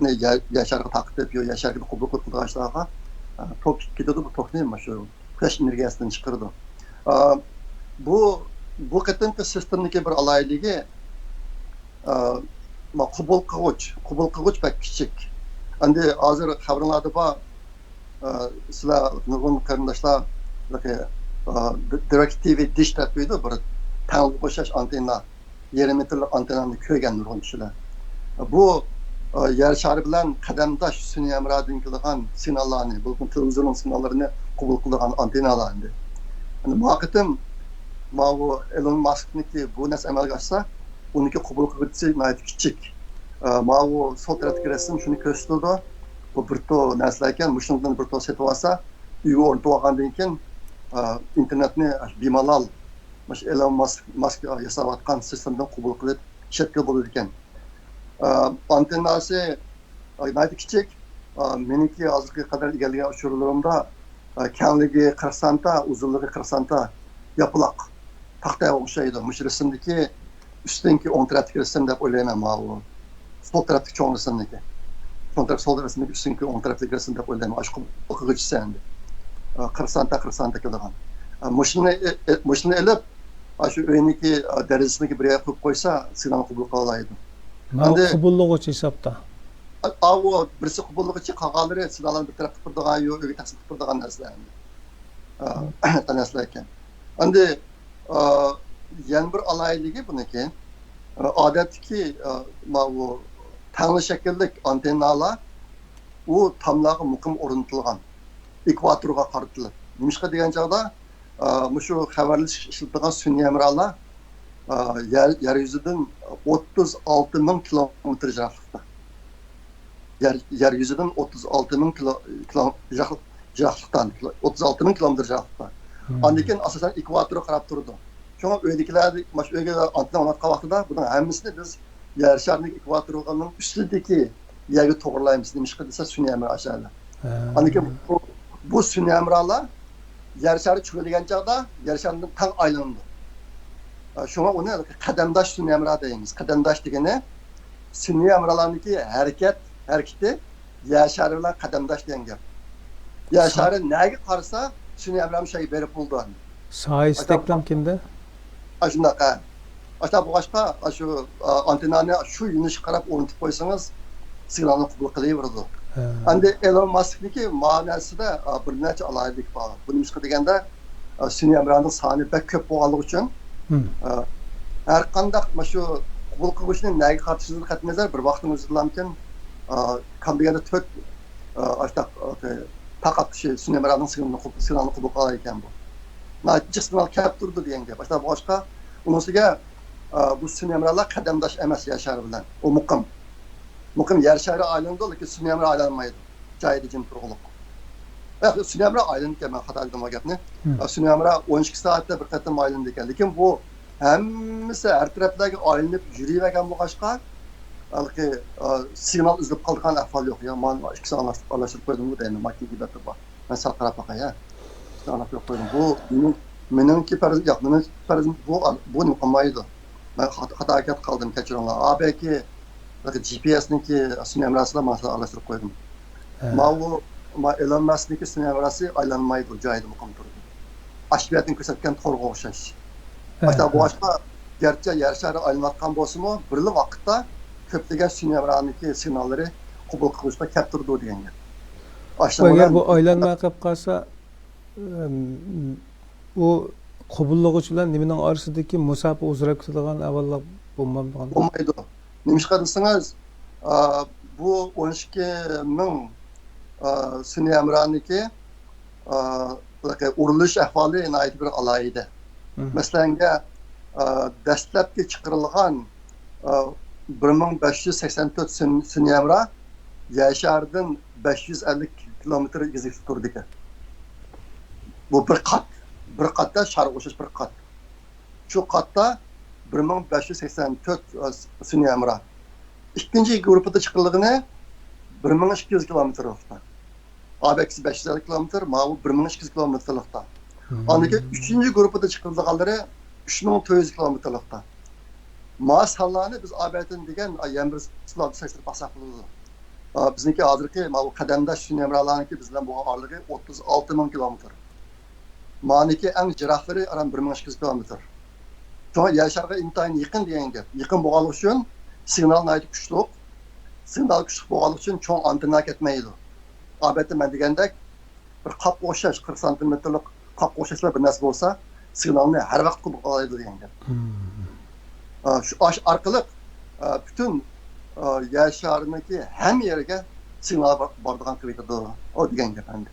نى يەر، يەر شارىغا تارقىتىپ، يا يەر شارىغا قوبۇل قىلىدىغان ئىشلارغا، ئا، توك كېتىدۇ، بۇ توكنى مانا شۇ قۇياش ئېنېرگىيەسىدىن چىقىرىدۇ. ئا، بۇ، بۇ قېتىمقى سىستېمىدىكى بىر ئالاھىدىلىكى، ئا، ما قوبۇل قىلغۇچ، قوبۇل قىلغۇچ بەك كىچىك. ئەمدى ھازىر خەۋىرىڭلاردا بار، ئا، سىلەر نۇرغۇن قېرىنداشلار، ئا، دىرېكت تىۋى دىش دەپ قويىدۇ، بىر تەڭگە ئوخشاش ئانتېننا، يېرىم مېتىرلىق ئانتېننانى كۆرگەن نۇرغۇن كىشىلەر. بۇ، ئا، يەر شارى بىلەن قەدەمداش سۈنئىي ھەمراھدىن كېلىدىغان سىگناللارنى، بولۇپمۇ تېلېۋىزورنىڭ سىگناللىرىنى قوبۇل قىلىدىغان ئانتېننالار ئەمدى. ئەمدى ما قېتىم ماۋۇ ئېلون ماسكنىڭكى بۇ نەرسە ئەمەلگە ئاشسا، ئۇنىڭكى قوبۇل قىلغۇچىسى ناھايىتى كىچىك. ئا، ماۋۇ سول تەرەپتىكى رەسىم شۇنى كۆرسىتىدۇ. بۇ بىر تور نەرسىلەر ئىكەن، مۇشۇنىڭدىن بىر تور سېتىۋالسا، ئۆيگە ئورنىتىۋالغاندىن كېيىن، ئا، ئىنتېرنېتنى بىمالال مۇشۇ ئېلون ماسك، ماسك ياساۋاتقان سىستېمىدىن قوبۇل قىلىپ ئىشلەتكىلى بولىدىكەن. ئا، ئانتېنناسى، ئا، ناھايىتى كىچىك. ئا، مېنىڭكى ھازىرغا قەدەر ئىگىلىگەن ئۇچۇرلىرىمدا، ئا، كەڭلىكى قىرىق سانتا، ئۇزۇنلۇقى قىرىق سانتا، ياپىلاق تاختايغا ئوخشايدۇ. مۇشۇ رەسىمدىكى ئۈستۈنكى ئوڭ تەرەپتىكى رەسىم دەپ ئويلايمەن ماۋۇ. سول تەرەپتىكى چوڭ رەسىمدىكى. چوڭ تەرەپ سول رەسىمدىكى ئۈستۈنكى ئوڭ تەرەپتىكى رەسىم دەپ ئويلايمەن. ئاشۇ قوبۇل قىلغۇچىسى ئەمدى. ئا، قىرىق سانتا، قىرىق سانتا كېلىدىغان. ئا، مۇشۇنى ئې-، ئې-، مۇشۇنى ئېلىپ، ئاشۇ ئۆينىڭكى، ئا، دېرىزىسىنىڭكى بىر يەرگە قويۇپ قويسا، سىگنال قوبۇل قىلالايدۇ. ماۋۇ ئەمدى قوبۇللىغۇچ ھېسابتا. ئا، ئاۋۇ بىرسى قوبۇللىغۇچى، قالغانلىرى سىگناللارنى بىر تەرەپكە قىلىدىغان، يو ئۆيگە تەقسىم قىلىدىغان نەرسىلەر ئەمدى. ئا، نەرسىلەر ئىكەن. ئەمدى، ئا، يەنە بىر ئالاھىدىلىكى بۇنىڭكى، ئا، ئادەتتىكى، ئا، ماۋۇ تەڭلا شەكىللىك ئانتېننالار، ئۇ تاملارغا مۇقىم ئورنىتىلغان، ئېكۋاتورغا قارىتىلىپ. نېمىشقا دېگەن چاغدا، ئا، مۇشۇ خەۋەرلىشىش ئىشلىتىدىغان سۈنئىي ھەمراھلار، ئا، يەر، يەر يۈزىدىن ئوتتۇز ئالتە مىڭ كىلومېتىر يىراقلىقتا. يەر، يەر يۈزىدىن ئوتتۇز ئالتە مىڭ كىلو، كىلو، يىراقلىق، يىراقلىقتا، ئوتتۇز ئالتە مىڭ كىلومېتىر يىراقلىقتا. مم. ئاندىن كېيىن ئاساسەن ئېكۋاتورغا قاراپ تۇرىدۇ. شۇڭا ئۆيدىكىلەر، مانا شۇ ئۆيگە ئانتېننا ئورناتقان ۋاقتىدا بۇنىڭ ھەممىسىنى بىز يەر شارىنىڭ ئېكۋاتورىنىڭ ئۈستىدىكى يەرگە توغرىلايمىز. نېمىشقا دېسە، سۈنئىي ھەمراھ ئاشۇ يەردە. ھە. ئاندىن كېيىن بۇ، بۇ سۈنئىي ھەمراھلار يەر شارى چۆگىلىگەن چاغدا يەر شارىدىن تەڭ ئايلىنىدۇ. شۇڭا ئۇنى قەدەمداش سۈنئىي ھەمراھ دەيمىز. قەدەمداش دېگىنى سۈنئىي ھەمراھلارنىڭكى ھەرىكەت، ھەرىكىتى يەر شارى بىلەن قەدەمداش دېگەن گەپ. يەر شارى نەگە قارىسا، سۈنئىي ھەمراھ شۇ يەرگە بېرىپ بولىدۇ. سايە ئىستەكلەمكىندە؟ ئاشۇنداق، ھە. ئاشۇنداق بولغاچقا، ئاشۇ، ئا، ئانتېننانى شۇ يۆنىلىشكە قاراپ ئورنىتىپ قويسىڭىز، سىگنالنى قوبۇل قىلىۋېرىدۇ. ھە. ئەمدى ئېلون ماسكنىڭكى ماناسىدا، ئا، بىر نەچچە ئالاھىدىلىك بار. بۇ نېمىشقا دېگەندە، ئا، سۈنئىي ھەمراھنىڭ سانى بەك كۆپ بولغانلىقى ئۈچۈن، مم. ئا، ھەر قانداق مانا شۇ قوبۇل قىلغۇچنى نەگە قارىتىشىڭىزدىن قەتئىي نەزەر، بىر ۋاقىتنىڭ ئۆزىدىلامكىن، ئا، كام دېگەندە تۆت، ئا، ئاشتاق، ئا، تارقاتقۇچى سۈنئىي ھەمراھنىڭ سىگنالىنى قوب-، سىگنالىنى قوبۇل قىلالايدىكەن بۇ. ناھايىتى جىق سىگنال كەپ تۇرىدۇ دېگەن گەپ. ئاشتاق بولغاچقا، ئۇنىڭ ئۈستىگە، ئا، بۇ سۈنئىي ھەمراھلار قەدەمداش ئەمەس يەر شارى بىلەن. ئۇ مۇقىم. مۇقىم يەر شارى ئايلىنىدۇ، لېكىن سۈنئىي ھەمراھ ئايلانمايدۇ. جايىدا جىم تۇرغۇلۇق. ياق، سۈنئىي ھەمراھ ئايلىنىدىكەن، مەن خاتا دېدىم بۇ گەپنى. مم. ئا، سۈنئىي ھەمراھ ئون ئىككى سائەتتە بىر قېتىم ئايلىنىدىكەن. لېكىن بۇ ھەممىسى ھەر تەرەپلەرگە ئايلىنىپ يۈرۈۋەرگەن بولغاچقا، ھېلىقى، ئا، سىگنال ئۈزۈلۈپ قالىدىغان ئەھۋال يوق. يا، مانا ئىككىسىنى ئارىلاشتۇرۇپ، ئارىلاشتۇرۇپ قويدۇمغۇ دەيمەن، ماكىنىگە بەتتە بار. مەن ساڭا قاراپ باقاي، ھە. ئىككىسىنى ئارىلاپ قويدۇم. بۇ مېنىڭ، مېنىڭكى پەرز، ياق، مېنىڭ پەرز، بۇ، بۇ نېمە قىلمايدۇ. مەن خاتا، خاتا گەپ قىلدىم، كەچۈرۈڭلار. ئا بەلكى جى پى ئېسنىڭكى سۈنئەي ھەمراھسىلا، مانا ئارىلاشتۇرۇپ قويدۇم. ماۋۇ، ما ئېلون ماسكنىڭكى سۈنئەي ھەمراھسى ئايلانمايدۇ، جايىدا مۇقىم تۇرىدۇ. ئاشۇ يەردىن كۆرسەتكەن تورغا ئوخشاش. ئاشۇنداق بولغاچقا، گەرچە يەر شارى ئايلىنىۋاتقان بولسىمۇ، بىرلا ۋاقىتتا كۆپلىگەن سۈنئەي ھەمراھنىڭكى سىگناللىرى قوبۇل قىلغۇچقا كەپ تۇرىدۇ دېگەن گەپ. ئەگەر بۇ ئايلانماي قېلىپ قالسا، ئۇ قوبۇللىغۇچى بىلەن نېمىنىڭ ئارىسىدىكى مۇساپە ئۇزىراپ كېتىدىغان ئەھۋاللار بولمامدىغان؟ بولمايدۇ. نېمىشقا دېسىڭىز، ئا، بۇ ئون ئىككى مىڭ، ئا، سۈنئەي ھەمراھنىڭكى، ئا، ئۇرۇلۇش ئەھۋالى ناھايىتى بىر ئالاھىدە. مەسىلەنگە، ئا، دەسلەپكى چىقىرىلغان، ئا، بىر مىڭ بەش يۈز سەكسەن تۆت سۈن-، سۈنئەي ھەمراھ يەر شارىدىن بەش يۈز ئەللىك كىلومېتىر ئېگىزلىكتە تۇرىدىكەن. بۇ بىر قات. بىر قاتتا شارغا ئوخشاش بىر قات. شۇ قاتتا بىر مىڭ بەش يۈز سەكسەن تۆت سۈنئەي ھەمراھ. ئىككىنچى گۇرۇپپىدا چىقىرىلغىنى بىر مىڭ ئىككى يۈز كىلومېتىرلىقتا. ئا بەكسى بەش يۈز ئەللىك كىلومېتىر، ماۋۇ بىر مىڭ ئىككى يۈز كىلومېتىرلىقتا. ئاندىن كېيىن ئۈچىنچى گۇرۇپپىدا چىقىرىلغانلىرى ئۈچ مىڭ تۆت يۈز كىلومېتىرلىقتا. ما سانلارنى بىز ئا بەتىن دېگەن، ئا، يەنە بىر سىلابدا سەكسىلىپ باقساق بولىدۇ. ئا، بىزنىڭكى ھازىرقى ماۋۇ قەدەمداش سۈنئەي ھەمراھلارنىڭكى بىز بىلەن بولغان ئارىلىقى ئوتتۇز ئالتە مىڭ كىلومېتىر. مانىكى ئەڭ يىراقلىرى ئاران بىر مىڭ ئىككى يۈز كىلومېتىر. شۇڭا يەر شارىغا ئىنتايىن يېقىن دېگەن گەپ. يېقىن بولغانلىقى ئۈچۈن سىگنال ناھايىتى كۈچلۈك. سىگنال كۈچلۈك بولغانلىقى ئۈچۈن چوڭ ئانتېننا كەتمەيدۇ. ئادەتتە مەن دېگەندەك بىر قاپقا ئوخشاش، قىرىق سانتىمېتىرلىق قاپقا ئوخشاشلا بىر نەرسە بولسا، سىگنالنى ھەر ۋاقىت قوبۇل قىلالايدۇ دېگەن گەپ. ئا، شۇ ئاش ئارقىلىق، ئا، پۈتۈن، ئا، يەر شارىنىڭكى ھەممە يېرىگە سىگنال بار-، بارىدىغان قىلىۋېتىدۇ. ئۇ دېگەن گەپ ئەمدى.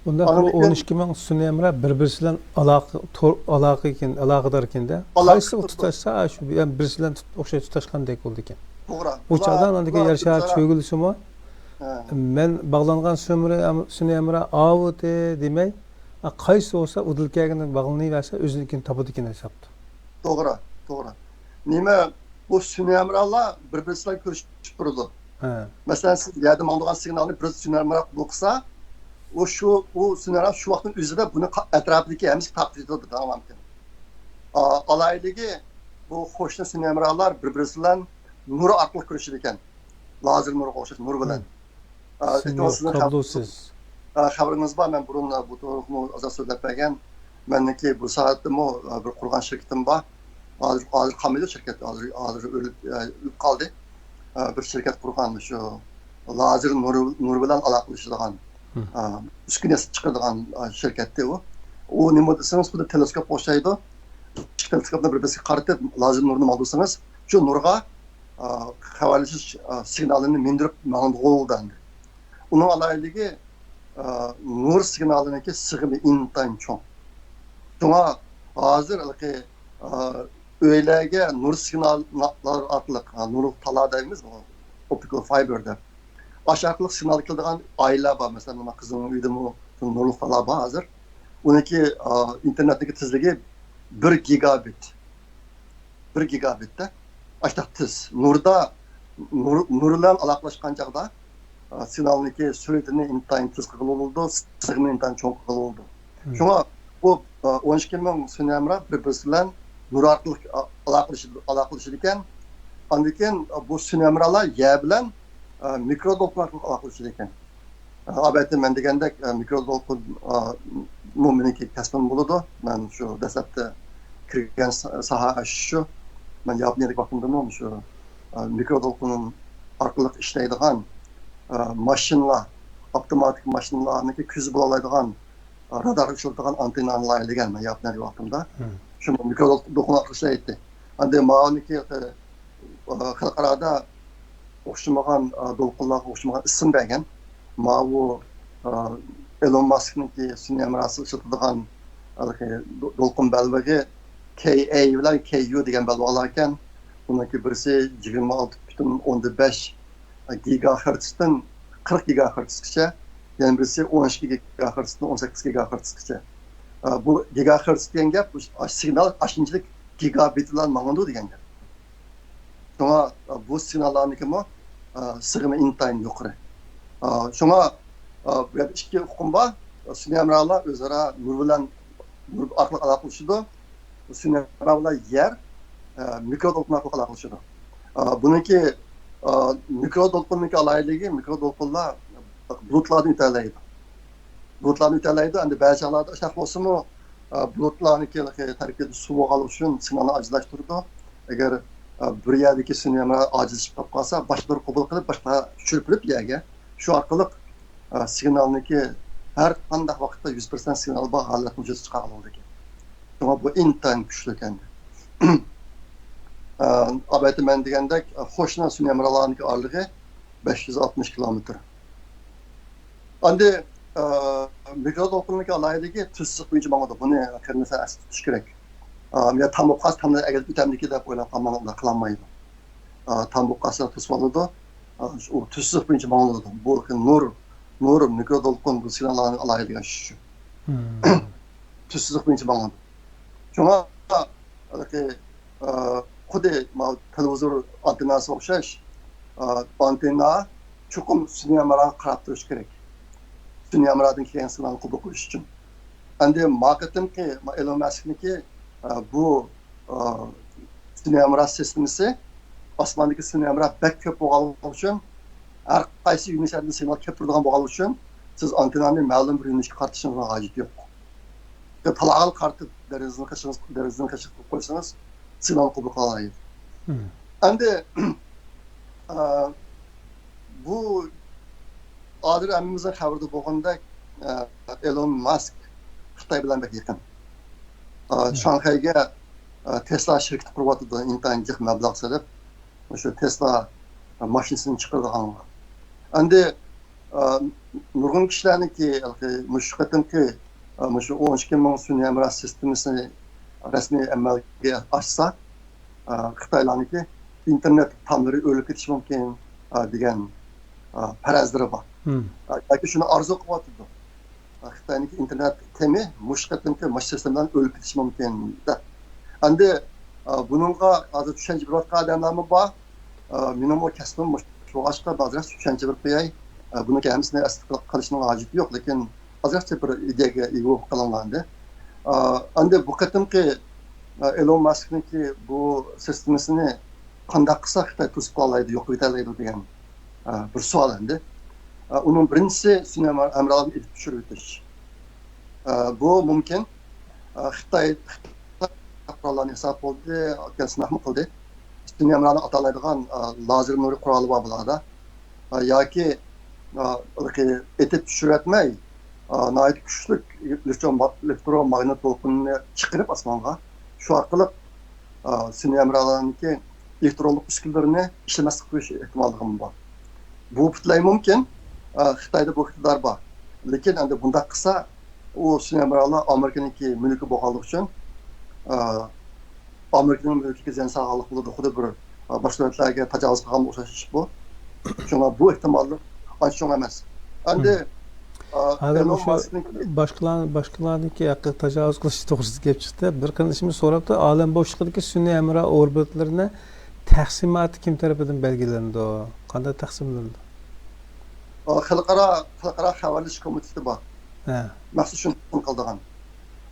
ئۇنداق بۇ ئون ئىككى مىڭ سۈنئەي ھەمراھ بىر-بىرسى بىلەن ئالاقە، تور ئالاقە ئىكەن، ئالاقىدار ئىكەندە. قايسى تۇتاشسا، شۇ بىرسى بىلەن تۇت-، ئوخشاش تۇتاشقاندەك بولىدىكەن. توغرا. ئۇ چاغدا ئاندىكى يەر شارى چۆگىلىسىمۇ، مەن باغلانغان سۈنئەي ھەم-، سۈنئەي ھەمراھ ئاۋۇتى دېمەي، قايسى بولسا ئۇدۇل كەلگىنىگە باغلىنىۋەرسە، ئۆزىنىڭكىنى تاپىدىكەن ھېسابتا. توغرا، توغرا. نېمە، بۇ سۈنئەي ھەمراھلار بىر-بىرسى بىلەن كۆرۈشۈپ تۇرىدۇ. مەسىلەن، سىز يەردە ماڭىدىغان سىگنالنى بىر سۈنئەي ھەمراھ قوبۇل قىلسا، ئۇ شۇ، ئۇ سۈنئەي ھەمراھ شۇ ۋاقىتنىڭ ئۆزىدە بۇنى قا-، ئەتراپىدىكى ھەممىسىگە تارقىتىۋېتىدۇ داۋاملىق. ئا-، ئالاھىدىلىكى، بۇ قوشنا سۈنئەي ھەمراھلار بىر-بىرسى بىلەن نۇر ئارقىلىق كۆرۈشىدىكەن. لازېر نۇرغا ئوخشاش نۇر بىلەن. ئا، سىزنىڭ ئېيتىۋاتسىڭىز، خەۋ-، كابلوسىز. ئا، خەۋىرىڭىز بار، مەن بۇرۇن، ئا، بۇ توغرىلىقمۇ ئازراق سۆزلەپ بەرگەن. مەنىڭكى بۇ سائەتتىمۇ، ئا، بىر قۇرغان شىركىتىم بار. ھازىر، ھازىر قالمايدۇ شىركەت، ھازىر، ھازىر ئۆلۈپ، ئا، ئۆلۈپ قالدى. ئا، بىر شىركەت قۇرغان، شۇ لازېر نۇرى، نۇرى بىلەن ئالاقىلىشىدىغان، ئا، ئۈسكۈنە ياساپ چىقىرىدىغان، ئا، شىركەتتى ئۇ. ئۇ نېمە دېسىڭىز، خۇددى تېلېسكوپقا ئوخشايدۇ. تېلېسكوپنى بىر-بىرسىگە قارىتىپ، لازېر نۇرىنى ماڭدۇرسىڭىز، شۇ نۇرغا ئا، خەۋەرلىشىش، ئا، سىگنالىنى مىندۈرۈپ ماڭىدىغۇ بولدى ئەمدى. ئۇنىڭ ئالاھىدىلىكى، ئا، نۇر سىگنالىنىڭكى سىغىمى ئىنتايىن چوڭ. شۇڭا ھازىر ھېلىقى، ئا، ئۆيلەرگە نۇر سىگناللار ئارقىلىق، ئا، نۇرلۇق تالا دەيمىز، ئوپتىكال فايبېر دەپ. ئاشۇ ئارقىلىق سىگنال كېلىدىغان ئائىلىلەر بار. مەسىلەن، مانا قىزىمنىڭ ئۆيىدىمۇ نۇرلۇق تالا بار ھازىر. ئۇنىڭكى، ئا، ئىنتېرنېتنىڭكى تېزلىكى بىر گىگابىت. بىر گىگابىتتە ئاشتاق تېز. نۇردا، نۇر، نۇر بىلەن ئالاقىلەشكەن چاغدا، ئا، سىگنالنىڭكى سۈرئىتىنى ئىنتايىن تېز قىلغىلى بولىدۇ، سىغىمىنى ئىنتايىن چوڭ قىلغىلى بولىدۇ. شۇڭا بۇ، ئا، ئون ئىككى مىڭ سۈنئەي ھەمراھ بىر-بىرسى بىلەن نۇر ئارقىلىق، ئا، ئالاقىلىشىدۇ، ئالاقىلىشىدىكەن. ئاندىن كېيىن، ئا، بۇ سۈنئەي ھەمراھلار يەر بىلەن، ئا، مىكرو دولقۇن ئارقىلىق ئالاقىلىشىدىكەن. ئەلۋەتتە، مەن دېگەندەك، ئە، مىكرو دولقۇن، ئە، مۇ مېنىڭكى كەسپىم بولىدۇ. مەن شۇ دەسلەپتە كىرگەن سا-، ساھە ئاشۇ شۇ. مەن ياپونىيەدىكى ۋاقتىمدىمۇ شۇ، ئە، مىكرو دولقۇن ئارقىلىق ئىشلەيدىغان، ئە، ماشىنىلار، ئاپتوماتىك ماشىنىلارنىڭكى كۆزى بولالايدىغان، ئە، رادارغا ئىشلىتىدىغان ئانتېننانى لايىھەلىگەن مەن ياپونىيەدىكى ۋاقتىمدا. شۇ مىكرو دولقۇن ئارقىلىق ئىشلەيتتى. ئەمدى ماۋۇنىڭكى، ئە، ئە، خەلقئارادا ئوخشىمىغان، ئە، دولقۇنلارغا ئوخشىمىغان ئىسىم بەرگەن. ماۋۇ، ئە، ئېلون ماسكنىڭكى سۈنئەي ھەمراھسى ئىشلىتىدىغان ھېلىقى دو-، دولقۇن بەلبېغى كەي ئەي بىلەن كەي يۇ دېگەن بەلباغلار ئىكەن. ئۇنىڭكى بىرسى يىگىرمە ئالتە پۈتۈن ئوندىن بەش گىگاخېرتستىن قىرىق گىگاخېرتسكىچە، يەنە بىرسى ئون ئىككى گىگاخېرتستىن ئون سەككىز گىگاخېرتسكىچە. ئە، بۇ گىگاخېرتس دېگەن گەپ، بۇ سىگنال ئاشۇنچىلىك گىگابىت بىلەن ماڭىدۇ دېگەن گەپ. شۇڭا، ئە، بۇ سىگناللارنىڭكىمۇ، ئە، سىغىمى ئىنتايىن يۇقىرى. ئە، شۇڭا، ئە، بۇ يەردە ئىككى ئۇقۇم بار. سۈنئەي ھەمراھلار ئۆزئارا نۇر بىلەن، نۇر ئارقىلىق ئالاقىلىشىدۇ. سۈنئەي ھەمراھ بىلەن يەر، مىكرو دولقۇن ئارقىلىق ئالاقىلىشىدۇ. ئا، بۇنىڭكى، ئا، مىكرو دولقۇننىڭكى ئالاھىدىلىكى، مىكرو دولقۇنلار بۇلۇتلاردىن ئۆتەلەيدۇ. بۇلۇتلاردىن ئۆتەلەيدۇ. ئەمدى بەزى چاغلاردا ئۇنداق بولسىمۇ، ئا، بۇلۇتلارنىڭكى تەركىبىدە سۇ بولغانلىقى ئۈچۈن سىگنالنى ئاجىزلاشتۇرىدۇ. ئەگەر، ئا، بىر يەردىكى سىگنال ئاجىزلىشىپ قالىپ قالسا، باشقىلار قوبۇل قىلىپ، باشقىلار چۈشۈرۈپ بېرىدۇ يەرگە. شۇ ئارقىلىق، ئا، سىگنالنىڭكى ھەر قانداق ۋاقىتتا يۈز پىرسەنت سىگنال بار ھالەتنى ۋۇجۇدقا چىقارغىلى بولىدىكەن. شۇڭا بۇ ئىنتايىن كۈچلۈك ئەمدى. ئا، ئەلۋەتتە، مەن دېگەندەك، قوشنا سۈنئىي ھەمراھلارنىڭكى ئارىلىقى بەش يۈز ئاتمىش كىلومېتىر. ئەمدى، ئا، مىكرو دولقۇننىڭكى ئالاھىدىلىكى تۈز سىزىق بويىچە ماڭىدۇ. بۇنى قېرىنداشلار ئەستە تۇتۇش كېرەك. ئا، يا تام بولۇپ قالسا، تامنى ئەگىلىپ ئۆتەمدىكى دەپ ئويلاپ قالماڭ، ئۇنداق قىلالمايدۇ. ئا، تام بولۇپ قالسا توسۇۋالىدۇ. ئا، ئۇ تۈز سىزىق بويىچە ماڭىدۇ. بۇ نۇر، نۇر، مىكرو دولقۇن، بۇ سىگناللارنىڭ ئالاھىدىلىكى شۇ. تۈز سىزىق بويىچە ماڭىدۇ. شۇڭا ھېلىقى، ئا، خۇددى ماۋۇ تېلېۋىزور ئانتېنناسىغا ئوخشاش، ئا، ئانتېننا چوقۇم سۈنئىي ھەمراھقا قاراپ تۇرۇش كېرەك. سۈنئىي ھەمراھدىن كەلگەن سىگنالنى قوبۇل قىلىش ئۈچۈن. ئەمدى ما قېتىمقى، ما ئېلون مەسكنىڭكى، ئا، بۇ، ئا، سۈنئىي ھەمراھ سىستېمىسى، ئاسماندىكى سۈنئىي ھەمراھ بەك كۆپ بولغانلىقى ئۈچۈن، ھەر قايسى يۆنىلىشلەردىن سىگنال كېلىپ تۇرىدىغان بولغانلىقى ئۈچۈن، سىز ئانتېننانى مەلۇم بىر يۆنىلىشكە قارىتىشىڭىزنىڭ ھاجىتى يوق. تالاغا قارىتىپ، دېرىزىنى قېشىڭىز، دېرىزىنى قېشىپ قويسىڭىز، سىگنال قوبۇل قىلالايدۇ. ئەمدى، ئە، بۇ ھازىر ھەممىمىزنىڭ خەۋىرىدە بولغاندەك، ئە، ئېلون ماسك خىتاي بىلەن بەك يېقىن. ئە، شاڭخەيگە، ئە، تېسلا شىركىتى قۇرۇۋاتىدۇ، ئىنتايىن جىق مەبلەغ سېلىپ، مۇشۇ تېسلا ماشىنىسىنى چىقىرىدىغانغا. ئەمدى، ئا، نۇرغۇن كىشىلەرنىڭكى ھېلىقى مۇشۇ قېتىمقى، ئا، مۇشۇ ئون ئىككى مىڭ سۈنئىي ھەمراھ سىستېمىسىنى رەسمىي ئەمەلگە ئاشسا، ئا، خىتايلارنىڭكى ئىنتېرنېت تاملىرى ئۆلۈپ كېتىشى مۇمكىن، ئا، دېگەن، ئا، پەرەزلىرى بار. ئا، ياكى شۇنى ئارزۇ قىلىۋاتىدۇ. خىتاينىڭكى ئىنتېرنېت تېمى مۇشۇ قېتىمقى مۇشۇ سىستېمىدىن ئۆلۈپ كېتىشى مۇمكىن دەپ. ئەمدى، ئا، بۇنىڭغا ھازىر چۈشەنچە بېرىۋاتقان ئادەملەرمۇ بار. ئا، مېنىڭمۇ كەسپىم مۇشۇ بولغاچقا، ئازراق چۈشەنچە بېرىپ قوياي. ئا، بۇنىڭكى ھەممىسىنى ئەسلىگە قىلىشنىڭ ھاجىتى يوق، لېكىن ئازراقچە بىر ئىدىيەگە ئىگە بولۇپ قېلىڭلار ئەمدى. ئا، ئەمدى بۇ قېتىمقى، ئا، ئېلون ماسكنىڭكى بۇ سىستېمىسىنى قانداق قىلسا خىتاي توسۇپ قالالايدۇ، يوق قىلىۋېتەلەيدۇ دېگەن، ئا، بىر سوئال ئەمدى. ئا، ئۇنىڭ بىرىنچىسى سۈنئىي ھەمراھلارنى ئېتىپ چۈشۈرۈۋېتىش. ئا، بۇ مۇمكىن. ئا، خىتاي، خىتاي قوراللارنى ھېساب قىلدى، سىناقمۇ قىلدى. سۈنئىي ھەمراھنى ئاتالايدىغان، ئا، لازېر نۇرى قورالى بار بۇلاردا. ئا، ياكى، ئا، ئېتىپ چۈشۈرۈۋەتمەي، ئا، ناھايىتى كۈچلۈك ئېلېكترو-، ئېلېكتروماگنىت دولقۇنىنى چىقىرىپ ئاسمانغا، شۇ ئارقىلىق، ئا، سۈنئىي ھەمراھلارنىڭكى ئېلېكترونلۇق ئۈسكۈنىلىرىنى ئىشلىمەسلىك قويۇش ئېھتىماللىقىمۇ بار. بۇ پۈتۈنلەي مۇمكىن. ئا، خىتايدا بۇ ئىقتىدار بار. لېكىن ئەمدى بۇنداق قىلسا، ئۇ سۈنئىي ھەمراھلار ئامېرىكىنىڭكى مۈلكى بولغانلىقى ئۈچۈن، ئا، ئامېرىكىنىڭ مۈلكىگە زىيان سالغانلىق بولىدۇ. خۇددى بىر، ئا، باشقا دۆلەتلەرگە تاجاۋۇز قىلغانغا ئوخشاش ئىش بۇ. شۇڭا بۇ ئېھتىماللىق ئانچە چوڭ ئەمەس. ئەمدى، ئا، ھازىر ئېلون مۇشۇ ماسكنىڭكى باشقىلار، باشقىلارنىڭكى ھەققىدە تاجاۋۇز قىلىش توغرىسىدا گەپ چىقتى. بىر قېرىندىشىمىز سوراپتۇ، ئالەم بوشلۇقىدىكى سۈنئىي ھەمراھ ئوربىتىلىرىنى تەقسىماتى كىم تەرىپىدىن بەلگىلىنىدۇ؟ قانداق تەقسىملىنىدۇ؟ ئا، خەلقئارا، خەلقئارا خەۋەرلىشىش كومىتېتى بار. ھە. مەخسۇس شۇنى قىلىدىغان.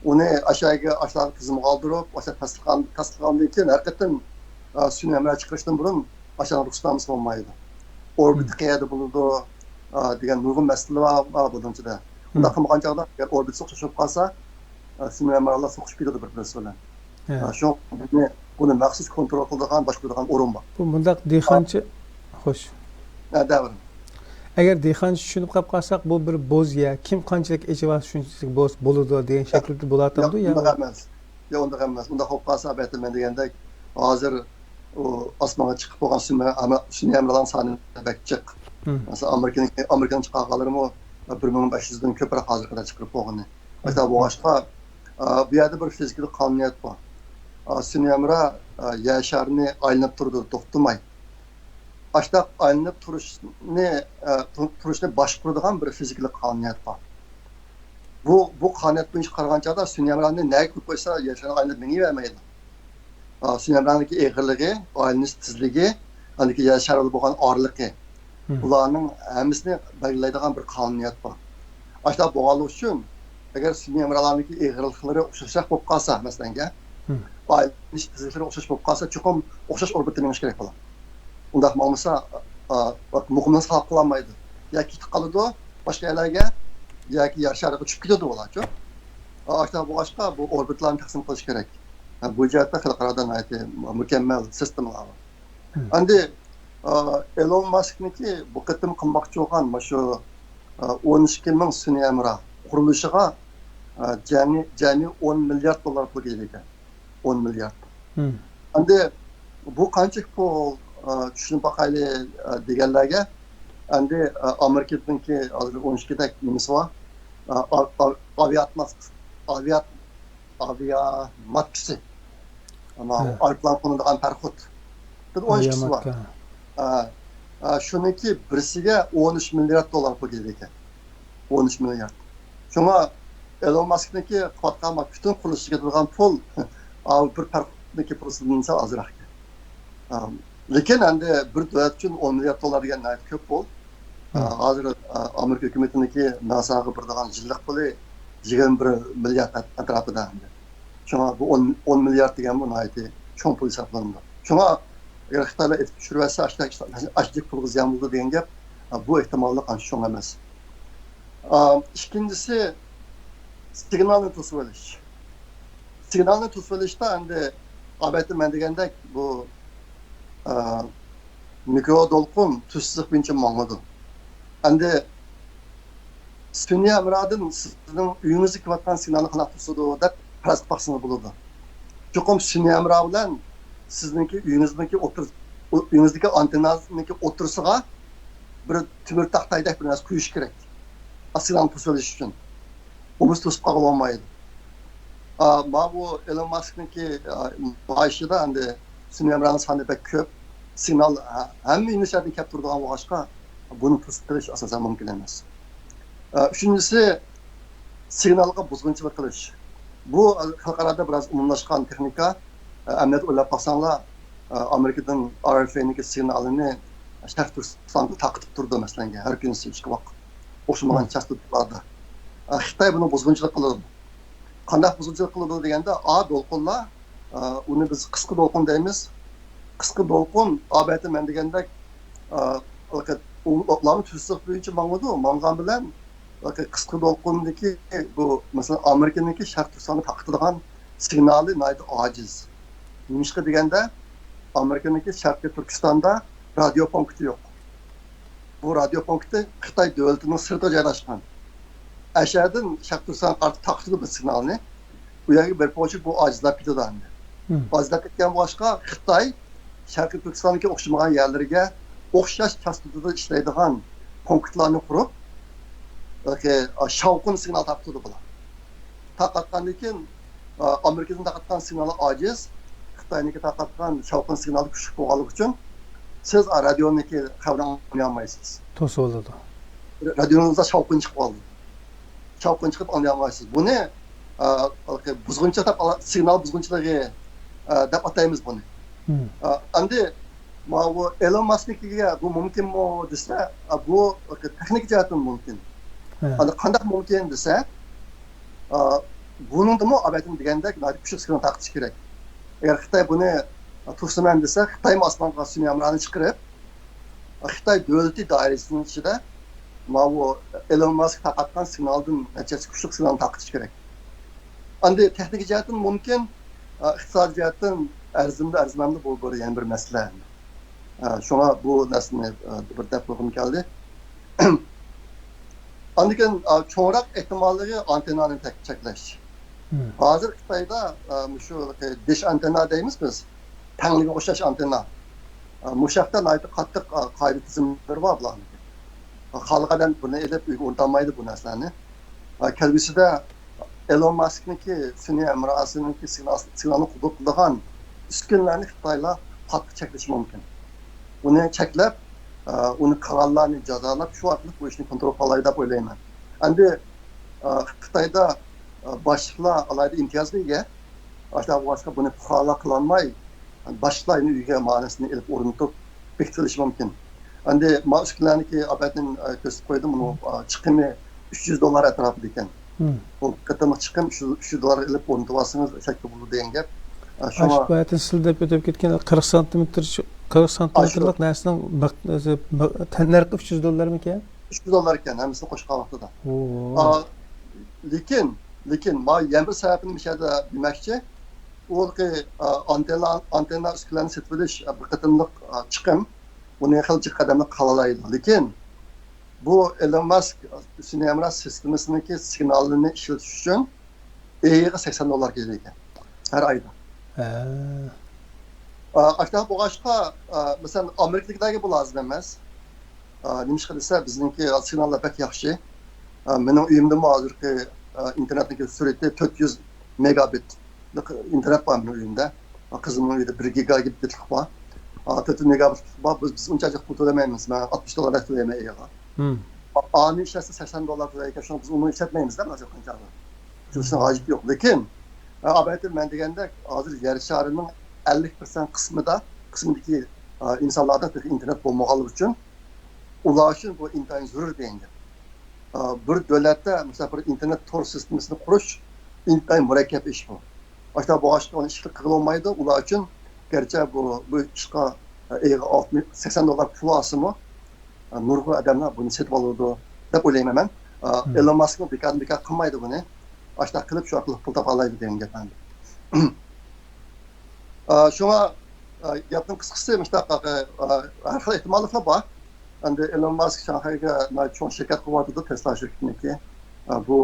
ئۇنى ئاشۇ يەرگە، ئاشۇلارغا تىزىمغا ئالدۇرۇپ، ئاشۇ تەستىقلىغان-، تەستىقلىغاندىن كېيىن ھەر قېتىم، ئا، سۈنئىي ھەمراھ چىقىرىشتىن بۇرۇن ئاشۇنىڭ رۇخسەتنامىسى بولمايدۇ. ئوربىتا قەيەردە بولىدۇ، ئا، دېگەن نۇرغۇن مەسىلە بار، بار بۇنىڭ ئىچىدە. ئۇنداق قىلمىغان چاغدا ئەگەر ئوربىتا ئوخشاش بولۇپ قالسا، ئا، سۈنئىي ھەمراھلار سوقۇشۇپ كېتىدۇ بىر-بىرسى بىلەن. ھە. ئا، شۇ بۇنى، بۇنى مەخسۇس كونترول قىلىدىغان، باشقۇرىدىغان ئورۇن بار. بۇ مۇنداق دېھقانچە، خوش. ھە، دەۋرىم. ئەگەر دېھقانچە چۈشىنىپ قاپ قالساق، بۇ بىر بوز يەر. كىم قانچىلىك ئېچىۋالسا شۇنچىلىك بوز بولىدۇ دېگەن شەكىلدە بولاتامدۇ يا؟ ياق، ئۇنداق ئەمەس. ياق، ئۇنداق ئەمەس. ئۇنداق بولۇپ قالسا، ئەلۋەتتە، مەن دېگەندەك، ھازىر ئۇ ئاسمانغا چىقىپ بولغان سۈنئىي ھەمراھ، سۈنئىي ھەمراھلارنىڭ سانى بەك جىق. مەسىلەن، ئامېرىكىنىڭ، ئامېرىكىنىڭ چىقارغانلىرىمۇ بىر مىڭ بەش يۈزدىن كۆپرەك ھازىرغا قەدەر چىقىرىپ بولغىنى. ئاشۇنداق بولغاچقا، ئا، بۇ يەردە بىر فىزىكىلىق قانۇنىيەت بار. ئا، سۈنئىي ھەمراھ، ئا، يەر شارىنى ئايلىنىپ تۇرىدۇ، توختىماي. ئاشۇنداق ئايلىنىپ تۇرۇشنى، ئا، تۇ-، تۇرۇشنى باشقۇرىدىغان بىر فىزىكىلىق قانۇنىيەت بار. بۇ، بۇ قانۇنىيەت بويىچە قارىغان چاغدا سۈنئىي ھەمراھنى نەگە قويۇپ قويسا، يەر شارى ئايلىنىپ مېڭىۋەرمەيدۇ. ئا، سۈنئىي ھەمراھنىڭكى ئېغىرلىقى، ئايلىنىش تېزلىكى، ئاندىكى يەر شارى بىلەن بولغان ئارىلىقى، بۇلارنىڭ ھەممىسىنى بەلگىلەيدىغان بىر قانۇنىيەت بار. ئاشۇنداق بولغانلىقى ئۈچۈن، ئەگەر سۈنئىي ھەمراھلارنىڭكى ئېغىرلىقلىرى ئوخشاشراق بولۇپ قالسا، مەسىلەنگە، ئايلىنىش تېزلىكلىرى ئوخشاش بولۇپ قالسا، چوقۇم ئوخشاش ئوربىتىدا مېڭىشى كېرەك بۇلار. ئۇنداق ماڭمىسا، مۇقىملىقنى ساقلاپ قالالمايدۇ. يا كېتىپ قالىدۇ باشقا يەرلەرگە، ياكى يەر شارىغا چۈشۈپ كېتىدۇ بۇلارچۇ. ئاشۇنداق بولغاچقا، بۇ ئوربىتىلارنى تەقسىم قىلىش كېرەك. بۇ جەھەتتە خەلقئارادا ناھايىتى مۇكەممەل سىستېمىلار بار. ئەمدى ئېلون ماسكنىڭكى بۇ قېتىم قىلماقچى بولغان مۇشۇ ئون ئىككى مىڭ سۈنئىي ھەمراھ قۇرۇلۇشىغا جەمئىي، جەمئىي ئون مىليارد دوللار پۇل كېتىدىكەن. ئون مىليارد. ئەمدى بۇ قانچىلىك پۇل، چۈشىنىپ باقايلى دېگەنلەرگە، ئەمدى ئامېرىكىدىكى ھازىر ئون ئىككىدەك نېمىسى بار، ئاۋىئاتماس، ئاۋىئات ئاۋىاماتكىسى. ئايروپىلان قونىدىغان پاراخوت. بىر ئون ئىككىسى بار. شۇنىڭكى بىرسىگە ئون ئۈچ مىليارد دوللار پۇل كېتىدىكەن. ئون ئۈچ مىليارد. شۇڭا ئېلون ماسكنىڭكى قىلىۋاتقان پۈتۈن قۇرۇلۇشىغا كېتىدىغان پۇل بىر پاراخوتنىڭكى پۇلىدىن سەل ئازراق. لېكىن ئەمدى بىر دۆلەت ئۈچۈن ئون مىليارد دوللار دېگەن ناھايىتى كۆپ پۇل. ھازىر ئامېرىكا ھۆكۈمىتىنىڭكى ناساغا بېرىدىغان يىللىق پۇلى يىگىرمە بىر مىليارد ئەتراپىدا ئەمدى. شۇڭا بۇ ئون، ئون مىليارد دېگەنمۇ ناھايىتى چوڭ پۇل ھېسابلىنىدۇ. شۇڭا ئەگەر خىتايلار ئېتىپ چۈشۈرۈۋەتسە، ئاشۇنداق پۇلغا زىيان بولىدۇ دېگەن گەپ، بۇ ئېھتىماللىق ئانچە چوڭ ئەمەس. ئىككىنچىسى، سىگنالنى توسۇۋېلىش. سىگنالنى توسۇۋېلىشتا ئەمدى ئادەتتە مەن دېگەندەك بۇ، ئە، مىكرو دولقۇن تۈز سىزىق بويىچە ماڭىدۇ. ئەمدى سۈنئىي ھەمراھدىن سىزنىڭ ئۆيىڭىزگە كېلىۋاتقان سىگنالنى قانداق توسىدۇ دەپ پەرەز قىلىپ باقسىڭىز بولىدۇ. چوقۇم سۈنئىي ھەمراھ بىلەن سىزنىڭكى ئۆيىڭىزنىڭكى ئوتتۇرا-، ئۆيىڭىزدىكى ئانتېننانىڭكى ئوتتۇرىسىغا بىر تۆمۈر تاختايدەك بىر نەرسە قويۇش كېرەك. سىگنالنى توسۇۋېلىش ئۈچۈن. بولمىسا توسۇپ قالغىلى بولمايدۇ. ئا، ماۋۇ ئېلون ماسكنىڭكى، ئا، مائاشىدا ئەمدى سۈنئىي ھەمراھنىڭ سانى بەك كۆپ. سىگنال ھە-، ھەممە يېنىشلاردىن كەپ تۇرىدىغان بولغاچقا، بۇنى توسۇپ قېلىش ئاساسەن مۇمكىن ئەمەس. ئا، ئۈچىنچىسى، سىگنالغا بۇزغۇنچىلىق قىلىش. بۇ، ئا، خەلقئارادا بىراز ئومۇملاشقان تېخنىكا. ئا، ئەمەلىيەتتە ئويلاپ باقساڭلار، ئا، ئامېرىكىدىن ئار ئېف ئېنىڭكى سىگنالىنى شەرقىي تۈركىستانغا تارقىتىپ تۇرىدۇ، مەسىلەن، ھەر كۈنى ئىككى ۋاق ئوخشىمىغان چاستوتىلاردا. ئا، خىتاي بۇنى بۇزغۇنچىلىق قىلىدۇ. قانداق بۇزغۇنچىلىق قىلىدۇ دېگەندە، ئا دولقۇنلار، ئا، ئۇنى بىز قىسقا دولقۇن دەيمىز. قىسقا دولقۇن، ئادەتتە مەن دېگەندەك، ئا، ئۇلارمۇ تۈز سىزىق بويىچە ماڭىدۇ. ماڭغان بىلەن، قىسقا دولقۇندىكى بۇ، مەسىلەن، ئامېرىكىنىڭكى شەرقىي تۈركىستانغا تارقىتىدىغان سىگنالى ناھايىتى ئاجىز. نېمىشقا دېگەندە، ئامېرىكىنىڭكى شەرقىي تۈركىستاندا رادىيو پونكىتى يوق. بۇ رادىيو پونكىتى خىتاي دۆلىتىنىڭ سىرتىدا جايلاشقان. ئەشەدىن شەرقىي تۈركىستانغا قارىتىپ تارقىتىدۇ بۇ سىگنالنى. ئۇ يەرگە بېرىپ بولغۇچە بۇ ئاجىزلاپ كېتىدۇ ئەمدى. ئاجىزلاپ كەتكەن بولغاچقا، خىتاي شەرقىي تۈركىستاندىكى ئوخشىمىغان يەرلىرىگە ئوخشاش چاستوتىدا ئىشلەيدىغان پونكىتلارنى قۇرۇپ، شاۋقۇن سىگنال تارقىتىدۇ بۇلار. تارقاتقاندىن كېيىن، ئامېرىكىدىن تارقاتقان سىگنالى ئاجىز، خىتاينىڭكى تارقاتقان شاۋقۇن سىگنالى كۈچلۈك بولغانلىقى ئۈچۈن، سىز رادىيونىڭكى خەۋىرىنى ئاڭلىيالمايسىز. توسۇۋالىدۇ. رادىيونىڭىزدا شاۋقۇن چىقىپ قالىدۇ. شاۋقۇن چىقىپ ئاڭلىيالمايسىز. بۇنى، ئا، بۇزغۇنچىلىق دەپ ئالا-، سىگنال بۇزغۇنچىلىقى، ئا، دەپ ئاتايمىز بۇنى. ئا، ئەمدى ماۋۇ ئېلون ماسكنىڭكىگە بۇ مۇمكىنمۇ دېسە، ئا، بۇ تېخنىك جەھەتتىن مۇمكىن. ئەمدى قانداق مۇمكىن دېسە، ئا، بۇنىڭدىمۇ ئابەتىن دېگەندەك ناھايىتى كۈچلۈك سىگنال تارقىتىش كېرەك. ئەگەر خىتاي بۇنى توسىمەن دېسە، خىتايمۇ ئاسمانغا سۈنئىي ھەمراھنى چىقىرىپ، خىتاي دۆلىتى دائىرىسىنىڭ ئىچىدە ماۋۇ ئېلون ماسك تارقاتقان سىگنالدىن نەچچە ھەسسە كۈچلۈك سىگنالنى تارقىتىش كېرەك. ئەمدى تېخنىكا جەھەتتىن مۇمكىن، ئىقتىسادىي جەھەتتىن ئەرزىمدۇ، ئەرزىمەمدۇ، بۇ بىر، يەنە بىر مەسىلە. شۇڭا بۇ نەرسىنى بىر دەپ قويغۇم كەلدى. ئاندىن كېيىن، چوڭراق ئېھتىماللىقى ئانتېننانى تەك-، چەكلەش. ھازىر خىتايدا، مۇشۇ دىش ئانتېننا دەيمىز بىز، تەڭلىگە ئوخشاش ئانتېننا. مۇشۇ ھەقتە ناھايىتى قاتتىق، قائىدە تۈزۈملىرى بار بۇلارنىڭكى. خالىغان ئادەم بۇنى ئېلىپ ئۆيگە ئورنىتالمايدۇ بۇ نەرسىلەرنى. كەلگۈسىدە ئېلون ماسكنىڭكى سۈنئىي ھەمراھىنىڭكى سىگنال-، سىگنالنى قوبۇل قىلىدىغان ئۈسكۈنىلەرنى خىتايلار قاتتىق چەكلىشى مۇمكىن. ئۇنى چەكلەپ، ئۇنى قىلغانلارنى جازالاپ، شۇ ئارقىلىق بۇ ئىشنى كونترول قىلالايدۇ دەپ ئويلايمەن. ئەمدى، خىتايدا باشلىقلار ئالاھىدە ئىمتىيازغا ئىگە. ئاشۇنداق بولغاچقا بۇنى پۇقرالار قىلالماي، باشقىلار ئۆيگە مانىسىنى ئېلىپ ئورنىتىپ بېكىتىۋېلىشى مۇمكىن. ئەمدى ما ئۈسكۈنىلەرنىڭكى ئابەتىن كۆرسىتىپ قويدۇم، ئۇنىڭ چىقىمى ئۈچ يۈز دوللار ئەتراپىدا ئىكەن. بۇ قېتىملىق چىقىم ئۈچ يۈز، ئۈچ يۈز دوللارغا ئېلىپ ئورنىتىۋالسىڭىز شەككە بولىدۇ دېگەن گەپ. ئە، شۇڭا ئاشۇ باياتىن سىلە دەپ ئۆتۈپ كەتكەن قىرىق سانتىمېتىر، قىرىق سانتىمېتىرلىق نەرسىنىڭ بەق-، ئۆزى بە-، تەننەرخى ئۈچ يۈز دوللارمىكەن؟ ئۈچ يۈز دوللار ئىكەن، ھەممىسىنى قوشقان ۋاقتىدا. ئا، لېكىن، لېكىن، ما يەنە بىر سەۋەبنى مۇشۇ يەردە دېمەكچى. ئۇ، ئا، ئانتېننا، ئانتېننا ئۈسكۈنىلەرنى سېتىۋېلىش، ئا، بىر قېتىملىق، ئا، چىقىم. بۇنى خېلى جىق ئادەملەر قىلالايدۇ. لېكىن بۇ ئېلون ماسك سۈنئىي ھەمراھ سىستېمىسىنىڭكى سىگنالىنى ئىشلىتىش ئۈچۈن ئېيىغا سەكسەن دوللار كېتىدىكەن ھەر ئايدا. ھە. ئا، ئاشۇنداق بولغاچقا، ئا، مەسىلەن، ئامېرىكىدىكىلەرگە بۇ لازىم ئەمەس. ئا، نېمىشقا دېسە، بىزنىڭكى سىگناللار بەك ياخشى. ئا، مېنىڭ ئۆيۈمدىمۇ ھازىرقى، ئا، ئىنتېرنېتنىڭكى سۈرئىتى تۆت يۈز مېگابىت ئىنتېرنېت بار مېنىڭ ئۆيۈمدە. قىزىمنىڭ ئۆيىدە بىر گىگابىتلىق بار. تۆت يۈز مېگابىتلىق بار. بىز، بىز ئۇنچە پۇل تۆلىمەيمىز. مەن ئاتمىش دوللاردەك تۆلەيمەن ئېيىغا. ئانى ئىشلەتسە سەكسەن دوللار تۆلەيدىكەن، شۇڭا بىز ئۇنى ئىشلەتمەيمىز-دە، ھازىر قانچە. شۇنىڭ ھاجىتى يوق. لېكىن، ئا، ئەلۋەتتە، مەن دېگەندەك، ھازىر يەر شارىنىڭ ئەللىك پىرسەنت قىسمىدا، قىسمىدىكى، ئا، ئىنسانلاردا تېخى ئىنتېرنېت بولمىغانلىقى ئۈچۈن، ئۇلار ئۈچۈن بۇ ئىنتايىن زۆرۈر دېگەن گەپ. ئا، بىر دۆلەتتە، مەسىلەن، بىر ئىنتېرنېت تور سىستېمىسىنى قۇرۇش ئىنتايىن مۇرەككەپ ئىش بۇ. ئاشۇنداق بولغاچقا ئۇنى ئىشقا قىلغىلى بولمايدۇ. ئۇلار ئۈچۈن گەرچە بۇ، بۇ ئىشقا، ئا، ئېيىغا ئالتمىش، سەكسەن دوللار پۇل ئالسىمۇ، ئا، نۇرغۇن ئادەملەر بۇنى سېتىپ ئالىدۇ دەپ ئويلايمەن مەن. ئا، ئېلون ماسكمۇ بىكاردىن بىكار قىلمايدۇ بۇنى. ئاشۇنداق قىلىپ شۇ ئارقىلىق پۇل تاپالايدۇ دېگەن گەپ ئەمدى. ئا، شۇڭا، ئا، گەپنىڭ قىسقىسى مۇشۇنداق، ئا، ھەر خىل ئېھتىماللىقلار بار. ئەمدى ئېلون ماسك شاڭخەيگە ناھايىتى چوڭ شىركەت قۇرۇۋاتىدۇ، تېسلا شىركىتىنىڭكى. ئا، بۇ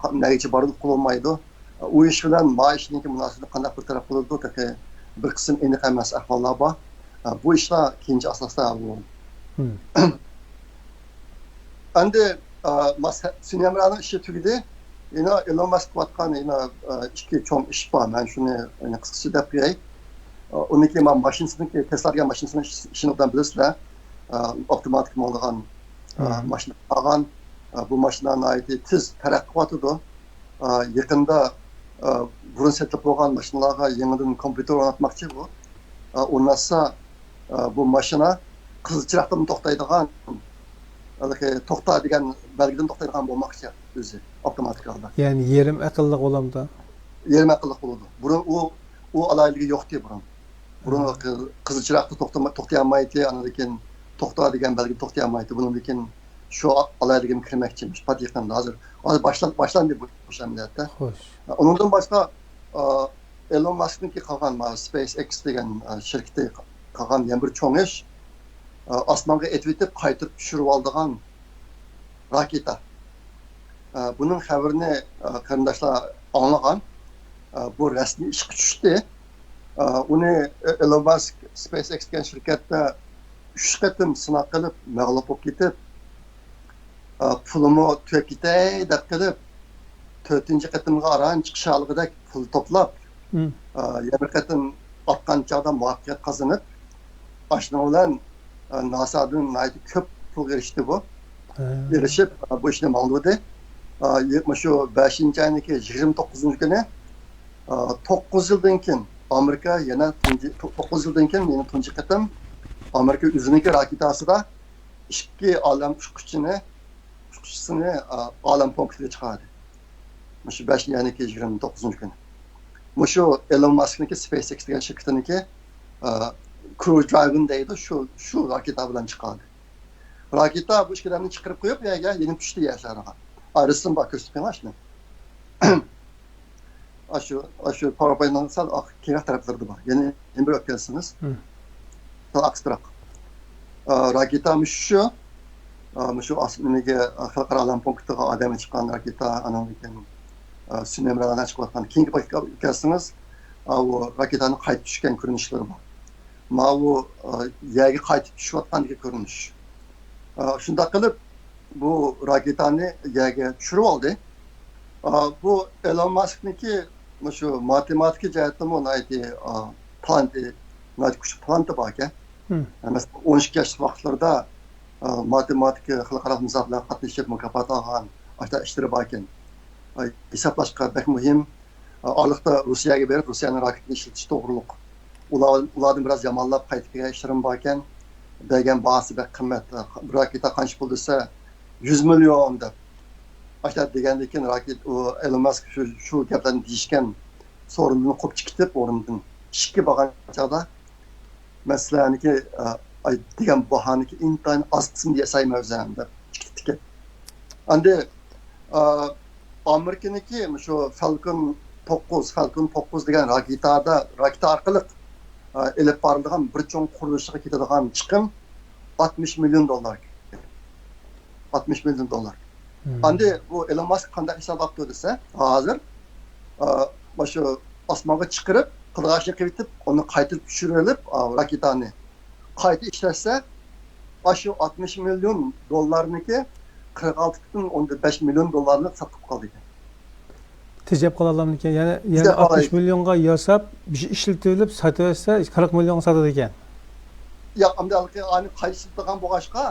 قا-، نەگىچە بارىدۇ، قىلالمايدۇ. ئا، ئۇ ئىش بىلەن ما ئىشنىڭكى مۇناسىۋىتىنى قانداق بىر تەرەپ قىلىدۇ، تېخى بىر قىسىم ئېنىق ئەمەس ئەھۋاللار بار. ئا، بۇ ئىشلار كېيىنچە ئاساستا ھەل بولىدۇ. ئەمدى، ئا، ماس-، سۈنئىي ھەمراھنىڭ ئىشى تۈگىدى. يەنە ئېلون ماسك قىلىۋاتقان يەنە، ئا، ئىككى چوڭ ئىش بار. مەن شۇنى يەنە قىسقىچە دەپ قوياي. ئا، ئۇنىڭكى ما-، ماشىنىسىنىڭكى، تېسلا دېگەن ماشىنىسىنىڭ ئىش-، ئىشىنى ئوبدان بىلىسىلەر. ئا، ئاپتوماتىك ماڭىدىغان، ئا، ماشىنا قىلغان. ئا، بۇ ماشىنا ناھايىتى تېز تەرەققىي قىلىۋاتىدۇ. ئا، يېقىندا، ئا، بۇرۇن سېتىلىپ بولغان ماشىنىلارغا يېڭىدىن كومپيۇتېر ئورناتماقچى بۇ. ئا، ئورناتسا، ئا، بۇ ماشىنا قىزىل چىراغدىن توختايدىغان، ھېلىقى توختا دېگەن بەلگىدىن توختايدىغان بولماقچى ئۆزى، ئاپتوماتىك ھالدا. يەنى يېرىم ئەقىللىق بولامدا؟ يېرىم ئەقىللىق بولىدۇ. بۇرۇن ئۇ، ئۇ ئالاھىدىلىكى يوقتى بۇرۇن. بۇرۇن قىز-، قىزىل چىراغدا توختىما-، توختىيالمايتتى، ئاندىن كېيىن توختا دېگەن بەلگىدە توختىيالمايتتى. بۇنىڭدىن كېيىن شۇ ئالاھىدىلىكىمۇ كىرمەكچى، پات يېقىندا. ھازىر، ھازىر باشلا-، باشلاندى بۇ ئىش ئەمەلىيەتتە. خوش. ئۇنىڭدىن باشقا، ئا، ئېلون ماسكنىڭكى قىلغان، ما، سپەيس ئېكس دېگەن، ئا، شىركىتى قىلغان يەنە بىر چوڭ ئىش، ئا، ئاسمانغا ئېتىۋېتىپ قايتۇرۇپ چۈشۈرۈۋالىدىغان راكېتا. ئا، بۇنىڭ خەۋىرىنى، ئا، قېرىنداشلار ئاڭلىغان. ئا، بۇ رەسمىي ئىشقا چۈشتى. ئا، ئۇنى ئېلون ماسك سپەيس ئېكس دېگەن شىركەتتە ئۈچ قېتىم سىناق قىلىپ مەغلۇپ بولۇپ كېتىپ، ئا، پۇلىمۇ تۈگەپ كېتەي دەپ قىلىپ، تۆتىنچى قېتىمغا ئاران چىقىشالىغۇدەك پۇل توپلاپ، ئا، يەنە بىر قېتىم ئاتقان چاغدا مۇۋەپپەقىيەت قازىنىپ، ئاشۇنىڭ بىلەن، ئا، ناسادىن ناھايىتى كۆپ پۇلغا ئېرىشتى بۇ. ئېرىشىپ، ئا، بۇ ئىشنى ماڭدۇردى. ئا، يىگىرمە، شۇ بەشىنچى ئاينىڭكى يىگىرمە توققۇزىنچى كۈنى، ئا، توققۇز يىلدىن كېيىن ئامېرىكا يەنە تۇنجى، تو-، توققۇز يىلدىن كېيىن يەنە تۇنجى قېتىم ئامېرىكا ئۆزىنىڭكى راكېتاسىدا ئىككى ئالەم ئۇچقۇچىنى، ئۇچقۇچىسىنى، ئا، ئالەم پونكىتىغا چىقاردى. مۇشۇ بەشىنچى ئاينىڭكى يىگىرمە توققۇزىنچى كۈنى. مۇشۇ ئېلون ماسكنىڭكى سپەيس ئېكس دېگەن شىركىتىنىڭكى، ئا، كرۇ دراگون دەيدۇ، شۇ، شۇ راكېتا بىلەن چىقاردى. راكېتا بۇ ئىككى ئادەمنى چىقىرىپ قويۇپ، يەرگە يېنىپ چۈشتى يەر شارىغا. ئا، رەسىم بار، كۆرسىتىپ قويۇڭ ئاشۇنى. ئاشۇ، ئاشۇ پاۋېرپوينتنىڭ سەل ئاق-، كېيىنرەك تەرەپلىرىدە بار. يەنە، يەنە بىر ئۆتكەنسىڭىز. سەل ئاقسىراق. ئا، راكېتا مۇشۇ. ئا، مۇشۇ ئاس-، نېمىگە، خەلقئارا ئالەم پونكىتىغا ئادەمگە چىققان راكېتا، ئاندىن كېيىن، ئا، سۈنئىي ھەمراھلارنى چىقىۋاتقان. كېيىنكى پاكىتقا كەلسىڭىز، ئا، ئۇ راكېتانىڭ قايتىپ چۈشكەن كۆرۈنۈشلىرى بار. ماۋۇ، ئا، يەرگە قايتىپ چۈشۈۋاتقاندىكى كۆرۈنۈش. ئا، شۇنداق قىلىپ، بۇ راكېتانى يەرگە چۈشۈرۈۋالدى. ئا، بۇ ئېلون ماسكنىڭكى مۇشۇ ماتېماتىكا جەھەتتىمۇ ناھايىتى، ئا، تالانتى، ناھايىتى كۈچلۈك تالانتى باركەن. مەسىلەن، ئون ئىككى ياشلىق ۋاقىتلىرىدا، ئا، ماتېماتىكا خەلقئارا مۇسابىقىلەرگە قاتنىشىپ، مۇكاپات ئالغان، ئاشۇنداق ئىشلىرى باركەن. ئا، ھېسابلاشقا بەك مۇھىم. ئارىلىقتا روسىيەگە بېرىپ، روسىيەنىڭ راكېتىنى ئىشلىتىش توغرۇلۇق. ئۇلار، ئۇلاردىن بىراز يامانلاپ قايتىپ كەلگەن ئىشلىرىم باركەن. بەرگەن باھاسى بەك قىممەت. بىر راكېتا قانچە پۇل دېسە، يۈز مىليون دەپ. ئاشۇنداق دېگەندىن كېيىن راكېت-، ئۇ ئېلون ماسك شۇ، شۇ گەپلەرنى دېيىشكەن سورۇندىن قوپۇپ چىقىپ ئورنىدىن. ئىشىككە بارغان چاغدا، مەن سىلەرنىڭكى، ئە، ئاي، دېگەن باھانىڭكى ئىنتايىن ئاز قىسمىنى ياسايمەن ئۆزۈم دەپ چىقىپ كەتتى. ئاندىن، ئە، ئامېرىكىنىڭكى شۇ فالكون توققۇز، فالكون توققۇز دېگەن راكېتادا، راكېتا ئارقىلىق، ئە، ئېلىپ بارىدىغان بىر چوڭ قۇرۇلۇشىغا كېتىدىغان چىقىم ئاتمىش مىليون دوللار. ئاتمىش مىليون دوللار. ئاندى بۇ ئېلون ماسك قانداق ھېسابلاپتۇ دېسە، ھازىر، ئا، مۇشۇ ئاسمانغا چىقىرىپ، قىلغاچنى قىلىۋېتىپ، ئۇنى قايتىرىپ چۈشۈرۈۋېلىپ، ئا، راكېتانى قايتا ئىشلەتسە، ئاشۇ ئاتمىش مىليون دوللارنىڭكى قىرىق ئالتە پۈتۈن ئوندىن بەش مىليون دوللارنى ساقلاپ قالدى. تېجەپ قالالامدىكەن. يەنى، يەنى تېجەپ قالالايدۇ. ئاتمىش مىليونغا ياساپ، بىر ئىشلىتىۋېلىپ ساتىۋەتسە، قىرىق مىليونغا ساتىدىكەن. ياق، ئەمدى ھېلىقى ئانى قايتا ئىشلىتىدىغان بولغاچقا،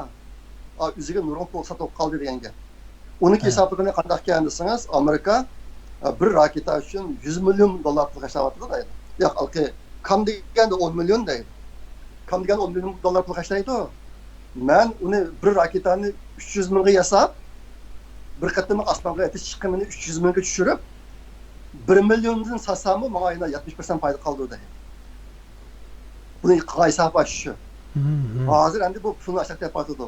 ئا، ئۆزىگە نۇرغۇن پۇل ساتىپ قالدى دېگەن گەپ. ئۇنىڭكى ھە. ھېسابلىغىنى قانداق ئىكەن دېسىڭىز، ئامېرىكا، ئا، بىر راكېتا ئۈچۈن يۈز مىليون دوللار پۇل خەجلەۋاتىدۇ دەيدۇ. ياق، ھېلىقى كام دېگەندە ئون مىليون دەيدۇ. كام دېگەندە ئون مىليون دوللار پۇل خەجلەيدۇ. مەن ئۇنى بىر راكېتانى ئۈچ يۈز مىڭغا ياساپ، بىر قېتىم ئاسمانغا ئېتىش چىقىمىنى ئۈچ يۈز مىڭغا چۈشۈرۈپ، بىر مىليوندىن ساتساممۇ ماڭا يەنە يەتمىش پىرسەنت پايدا قالىدۇ دەيدۇ. بۇنى قىلغان ھېسابى شۇ. ھازىر ئەمدى بۇ پۇلنى ئاشتاق تېپىۋاتىدۇ.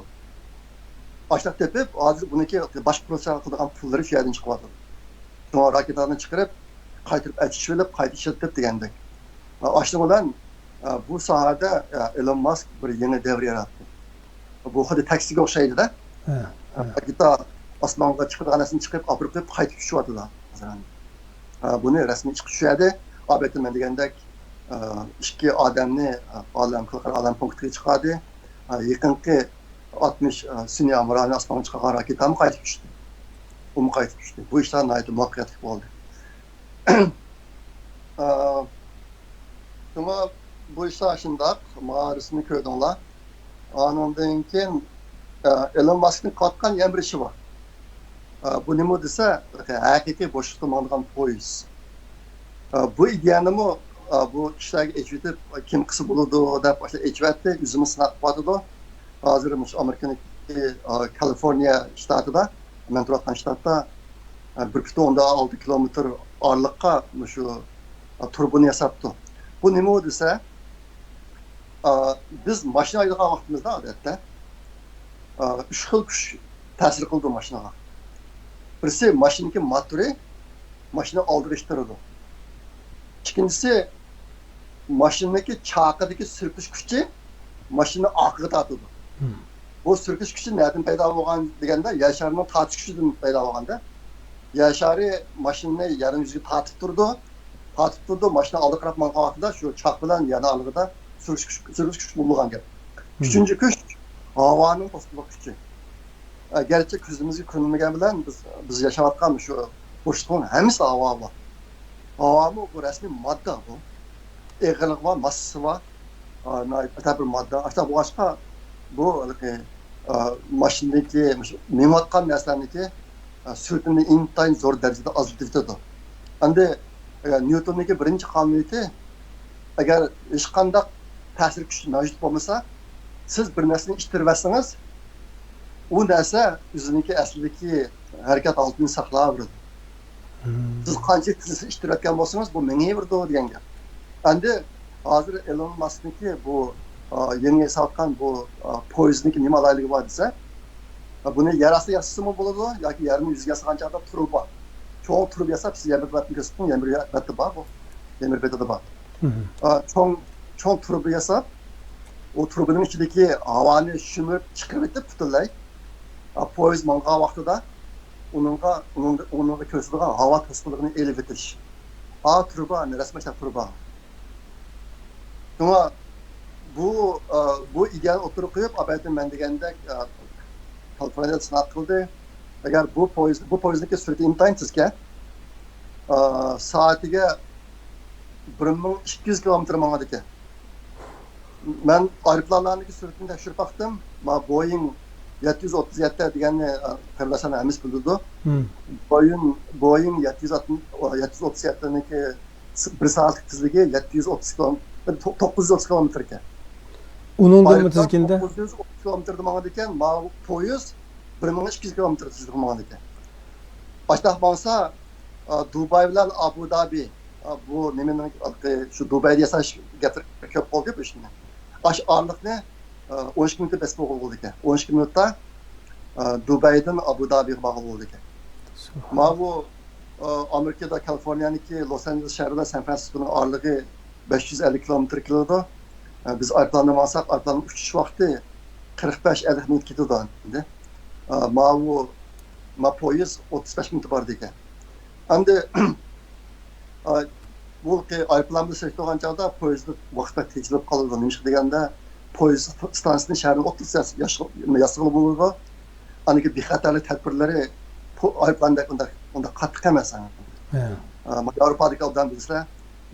ئاشتاق تېپىپ، ھازىر بۇنىڭكى باشقۇرۇش قىلىدىغان پۇللىرى شۇ يەردىن چىقىۋاتىدۇ. شۇڭا راكېتانى چىقىرىپ، قايتۇرۇپ ئەچىشىۋېلىپ، قايتا ئىشلىتىپ دېگەندەك. ئاشۇنىڭ بىلەن، ئە، بۇ ساھەدە، ئە، ئېلون ماسك بىر يېڭى دەۋر ياراتتى. بۇ خۇددى تاكسىگە ئوخشايدۇ-دە. ھە، ھە. راكېتا ئاسمانغا چىقىدىغان نەرسىنى چىقىرىپ، ئاپىرىپ قويۇپ، قايتىپ چۈشۈۋاتىدۇ ھازىر. ئە، بۇنى رەسمىي چىقىش شۇ يەردە. ئەلۋەتتە، مەن دېگەندەك، ئە، ئىككى ئادەمنى، ئە، ئالەم، خەلقئارا ئالەم پونكىتىغا چىقاردى. ئە، يېقىنقى ئاتمىش، ئە، سۈنئىي ھامراھنى ئاسمانغا چىقارغان راكېتامۇ قايتىپ چۈشتى. ئۇمۇ قايتىپ چۈشتى. بۇ ئىشلار ناھايىتى مۇۋەپپەقىيەتلىك بولدى. ئە، شۇڭا بۇ ئىشلار شۇنداق، مانا رەسىمنى كۆردۈڭلار. ئانىڭدىن كېيىن، ئە، ئېلون ماسكنىڭ قىلىۋاتقان يەنە بىر ئىشى بار. ئە، بۇ نېمە دېسە، ھەقىقىي بوشلۇقتا ماڭىدىغان پويىز. ئە، بۇ ئىدىيەنىمۇ، ئە، بۇ كىشىلەرگە ئېچىۋېتىپ، كىم قىلسا بولىدۇ دەپ ئاشۇ ئېچىۋەتتى، ئۆزىمۇ سىناق قىلىۋاتىدۇ. ھازىر مۇشۇ ئامېرىكىنىڭكى، ئە، كالىفورنىيە شتاتىدا، مەن تۇرۇۋاتقان شتاتتا، ئە، بىر پۈتۈن ئوندىن ئالتە كىلومېتىر ئارىلىققا مۇشۇ، ئە، تۇرۇبىنى ياساپتۇ. بۇ نېمە دېسە، ئا، بىز ماشىنا ھەيدەيدىغان ۋاقتىمىزدا ئادەتتە، ئا، ئۈچ خىل كۈچ تەسىر قىلىدۇ ماشىنىغا. بىرسى ماشىنىنىڭكى موتورى، ماشىنا ئالدىغا ئىتتىرىدۇ. ئىككىنچىسى، ماشىنىنىڭكى چاقىدىكى سۈركۈش كۈچى ماشىنىنى ئارقىغا تارتىدۇ. بۇ سۈركۈش كۈچى نەدىن پەيدا بولغان دېگەندە، يەر شارىنىڭ تارتىش كۈچىدىن پەيدا بولغاندا، يەر شارى ماشىنىنى يەرنىڭ يۈزىگە تارتىپ تۇرىدۇ. تارتىپ تۇرىدۇ، ماشىنا ئالدىغا قاراپ ماڭغان ۋاقتىدا شۇ چاق بىلەن يەنە ئالغىدا سۈرۈش كۈچ، سۈرۈش كۈچ بولغان گەپ. ئۈچىنچى كۈچ ھاۋانىڭ توسقۇنلۇق كۈچى. ئە، گەرچە كۆزىمىزگە كۆرۈنمىگەن بىلەن بىز، بىز ياشاۋاتقان شۇ بوشلۇقنىڭ ھەممىسىدە ھاۋا بار. ھاۋامۇ بۇ رەسمىي ماددا بۇ. ئېغىرلىقى بار، ماسسىسى بار. ئا، ناھايىتى ئەجەب بىر ماددا. ئاشۇنداق بولغاچقا، بۇ ھېلىقى، ئا، ماشىنىدىكى، مۇشۇ مېڭىۋاتقان نەرسىلەرنىڭكى، ئا، سۈرئىتىنى ئىنتايىن زور دەرىجىدە ئازلىتىۋېتىدۇ. ئەمدى، ئا، نيۇتوننىڭكى بىرىنچى قانۇنىيىتى، ئەگەر ھېچقانداق تەسىر كۈچ مەۋجۇت بولمىسا، سىز بىر نەرسىنى ئىتتىرىۋەتسىڭىز، ئۇ نەرسە ئۆزىنىڭكى ئەسلىدىكى ھەرىكەت ھالىتىنى ساقلاۋېرىدۇ. سىز قانچىلىك تېزلىكتە ئىتتىرىۋەتكەن بولسىڭىز، بۇ مېڭىۋېرىدۇ دېگەن گەپ. ئەمدى ھازىر ئېلون ماسكنىڭكى بۇ، ئا، يېڭى ياساۋاتقان بۇ، ئا، پويىزنىڭكى نېمە ئالاھىدىلىكى بار دېسە، ئا، بۇنى يەر ئاستىغا ياسىسىمۇ بولىدۇ ياكى يەرنىڭ يۈزىگە ياسىغان چاغدا تۇرۇبا. چوڭ تۇرۇبا ياساپ، سىز يەر بېتىدا ياسىتىڭ، يەر بېتىدا بار بۇ. يەر بېتىدا بار. ئا، چوڭ، چوڭ تۇرۇبا ياساپ، ئۇ تۇرۇبىنىڭ ئىچىدىكى ھاۋانى شۈمۈرۈپ چىقىرىۋېتىپ پۈتۈنلەي، ئا، پويىز ماڭغان ۋاقتىدا ئۇنىڭغا، ئۇنىڭغا، ئۇنىڭغا كۆرسىتىدىغان ھاۋا توسقۇنلۇقىنى ئېلىۋېتىش. ئا، تۇرۇبا، رەسمىي تۇرۇبا. شۇڭا بۇ، ئا، بۇ ئىدىيەنى ئوتتۇرىغا قويۇپ، ئاپەتىن مەن دېگەندەك، ئا، كالىفورنىيەدە سىناق قىلدى. ئەگەر بۇ پويىز، بۇ پويىزنىڭكى سۈرئىتى ئىنتايىن تېزكەن، ئا، سائىتىگە بىر مىڭ ئىككى يۈز كىلومېتىر ماڭىدىكەن. مەن ئايروپىلانلارنىڭكى سۈرئىتىنى تەكشۈرۈپ باقتىم. ما بويىڭ يەتتە يۈز ئوتتۇز يەتتە دېگەننى، ئا، قېرىنداشلارنىڭ ھەممىسى بىلىدۇ. بويىڭ، بويىڭ يەتتە يۈز ئاتمىش، يەتتە يۈز ئوتتۇز يەتتىنىڭكى بىر سائەتلىك تېزلىكى يەتتە يۈز ئوتتۇز كىلومېتىر، تو-، توققۇز يۈز ئوتتۇز كىلومېتىر ئىكەن. ئۇنىڭدىنمۇ تېز ئىكەن-دە. توققۇز يۈز ئوتتۇز كىلومېتىردا ماڭىدىكەن، ماۋۇ پويىز بىر مىڭ ئىككى يۈز كىلومېتىر تېزلىكتە ماڭىدىكەن. ئاشۇنداق ماڭسا، ئا، دۇباي بىلەن ئابۇ دابى، بۇ نېمىنىڭ، شۇ دۇبەيدە ياساش گەپلىرى كۆپ بولدى بۇ ئىشنى. ئاش ئارىلىقنى ئون ئىككى مىنۇتتا بېسىپ بولغىلى بولىدىكەن. ئون ئىككى مىنۇتتا دۇبەيدىن ئابۇ دابىغا بارغىلى بولىدىكەن. ماۋۇ ئامېرىكىدا كالىفورنىيەنىڭكى لوس ئانژېلېس شەھىرى بىلەن سان فرانسىسكونىڭ ئارىلىقى بەش يۈز ئەللىك كىلومېتىر كېلىدۇ. بىز ئايروپىلاندا ماڭساق، ئايروپىلاننىڭ ئۇچۇش ۋاقتى قىرىق بەش ئەللىك مىنۇت كېتىدۇ ئەمدى. ماۋۇ ما پويىز ئوتتۇز بەش مىنۇت بارىدىكەن. ئەمدى بۇ ئايروپىلان بىلەن سېلىشتۇرغان چاغدا پويىزدا ۋاقىت بەك تېجىلىپ قالىدۇ. نېمىشقا دېگەندە، پويىز ئىستانسىسىنى شەھەرنىڭ ئوتتۇرىسىدا ياسىغىلى بولىدۇ. ئاندىن كېيىن بىخەتەرلىك تەدبىرلىرى ئايروپىلاندەك ئۇنداق، ئۇنداق قاتتىق ئەمەس. ياۋروپادىكى ئادەم بىلسە،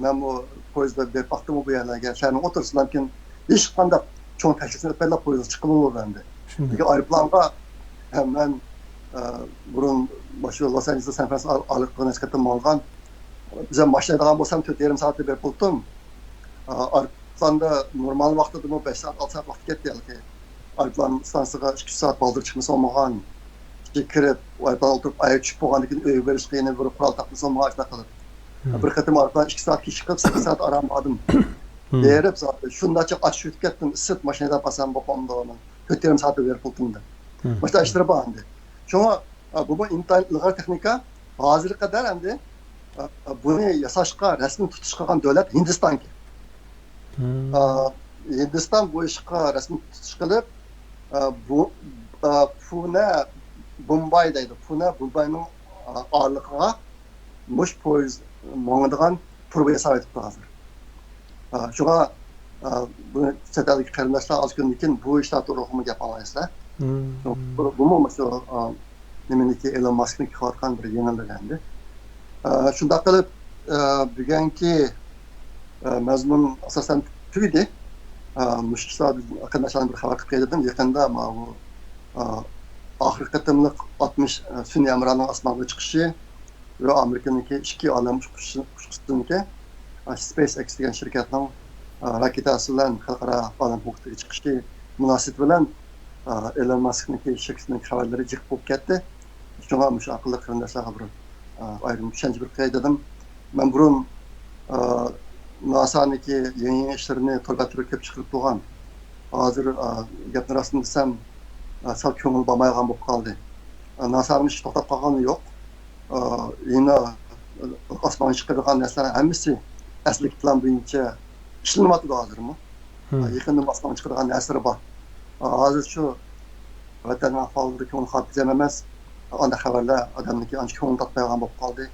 مەنمۇ پويىزدا بېرىپ باقتىممۇ بۇ يەرلەرگە، شەھەرنىڭ ئوتتۇرىسىدىن كېيىن ھېچقانداق چوڭ تەكشۈرۈشتىن ئۆتمەيلا پويىزغا چىققىلى بولىدۇ ئەمدى. لېكىن ئايروپىلانغا، ھە، مەن بۇرۇن مۇشۇ لوس ئانژېلېس سان فرانسىسكو ئارىلىقىغا نەچچە قېتىم ماڭغان. بىزەر ماشىنا ھەيدىغان بولسام تۆت يېرىم سائەتتە بېرىپ بولدۇم. ئايروپىلاندا نورمال ۋاقتىدىمۇ بەش سائەت، ئالتە سائەت ۋاقىت كەتتى ھېلىقى. ئايروپىلان ئىستانسىسىغا ئىككى ئۈچ سائەت بالدۇر چىقمىسا بولمىغان. كىرىپ ئايروپىلانغا ئولتۇرۇپ ئاياغ چۈشۈپ بولغاندىن كېيىن ئۆيگە بېرىش قىيىن، بىر قورال تاپمىسا بولمىغان ئىشلار قىلىپ. بىر قېتىم ئايروپىلان ئىككى سائەت كېچىكىپ سەككىز سائەت ئاران باردىم. بېرىپ زادى شۇنداقچە ئاچ يۈتۈپ كەتتىم، ئىسسىت ماشىنىدا بارسام بولۇپتۇ، تۆت يېرىم سائەتتە بېرىپ بولدۇم دەپ. ماشۇنداق ئىشلىرى بار ئەمدى. شۇڭا بۇمۇ ئىنتايىن ئىلغار تېخنىكا. ھازىرغا قەدەر ئەمدى بۇنى ياساشقا رەسمىي تۇتۇش قىلغان دۆلەت ھىندىستانكەن. ھىندىستان بۇ ئىشقا رەسمىي تۇتۇش قىلىپ، بۇ پۇنە بومباي دەيدۇ. پۇنە بومباينىڭ ئارىلىقىغا مۇشۇ پويىز ماڭىدىغان تۇرۇبا ياساۋېتىپتۇ ھازىر. شۇڭا بۇ چەت ئەلدىكى قېرىنداشلار ئاز كۈندىن كېيىن بۇ ئىشلار توغرىلىقمۇ گەپ ئاڭلايسىلەر. بۇمۇ مۇشۇ نېمىنىڭكى، ئېلون ماسكنىڭ قىلىۋاتقان بىر يېڭىلىقى ئەمدى. شۇنداق قىلىپ، بۈگۈنكى مەزمۇن ئاساسەن تۈگىدى. مۇشۇ قېرىنداشلارنى بىر خەۋەر قىلىپ قوياي دېدىم. يېقىندا ماۋۇ ئاخىرقى قېتىملىق ئاتمىش سۈنئىي ھەمراھنىڭ ئاسمانغا چىقىشى ۋە ئامېرىكىنىڭكى ئىككى ئالەم ئۇچقۇچىسىنىڭكى، ئا، سپېيس ئېكس دېگەن شىركەتنىڭ، ئا، راكېتاسى بىلەن خەلقئارا ئالەم پونكىتىغا چىقىشى مۇناسىۋىتى بىلەن، ئا، ئېلون ماسكنىڭكى شىركىتىنىڭ خەۋەرلىرى جىق بولۇپ كەتتى. شۇڭا مۇشۇ ئارقىلىق قېرىنداشلارغا بىر، ئا، ئايرىم چۈشەنچە بېرىپ قوياي دېدىم. مەن بۇرۇن، ئا، ناسانىڭكى يېڭى، يېڭى ئىشلىرىنى تور بەتلىرىگە كۆپ چىقىرىپ تۇرغان. ھازىر، ئا، گەپنى راستىنى دېسەم، ئا، سەل كۆڭۈل بارمايدىغان بولۇپ قالدى. ئا، ناسانىڭ ئىشى توختاپ قالغىنى يوق. ئا، يەنە ئاسمانغا چىقىدىغان نەرسىلەر ھەممىسى ئەسلىدىكى پىلان بويىچە ئىشلىنىۋاتىدۇ ھازىرمۇ. ئا، يېقىندا ئاسمانغا چىقىدىغان نەرسىلىرى بار. ئا، ھازىر شۇ ۋەتەننىڭ ئەھۋالىدا كۆڭۈل خاتىرجەم ئەمەس. ئانداق خەۋەرلەر ئادەمنىڭكى ئانچە كۆڭلىنى تارتمايدىغان بولۇپ قالدى.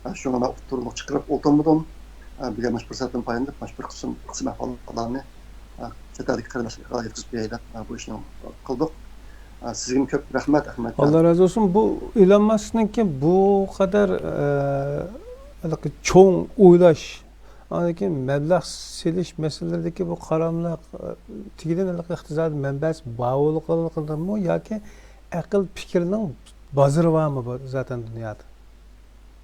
ئا، شۇڭا مەن ئوتتۇرىلىق چىقىرىپ ئولتۇرمىدىم. ئا، بۈگۈن مۇشۇ پۇرسەتتىن پايدىلىنىپ، مۇشۇ بىر قىسىم، قىسىم ئەھۋاللارنى، ئا، چەت ئەلدىكى قېرىنداشلارغا يەتكۈزۈپ بېرەي دەپ، ئا، بۇ ئىشنى قىلدۇق. ئا، سىزگىمۇ كۆپ رەھمەت، ئەخمەتجان. ئاللا رازى بولسۇن. بۇ ئېلون ماسكنىڭكى بۇ قەدەر، ئە، ھېلىقى چوڭ ئويلاش، ئاندىن كېيىن مەبلەغ سېلىش مەسىلىلىرىدىكى بۇ قاراملىق، ئە، تېگىدىن ھېلىقى ئىقتىسادىي مەنبەسى بارلىقىدىنمۇ ياكى ئەقىل پىكىرنىڭ بازىرى بارمۇ بۇ زاتەن دۇنيادا؟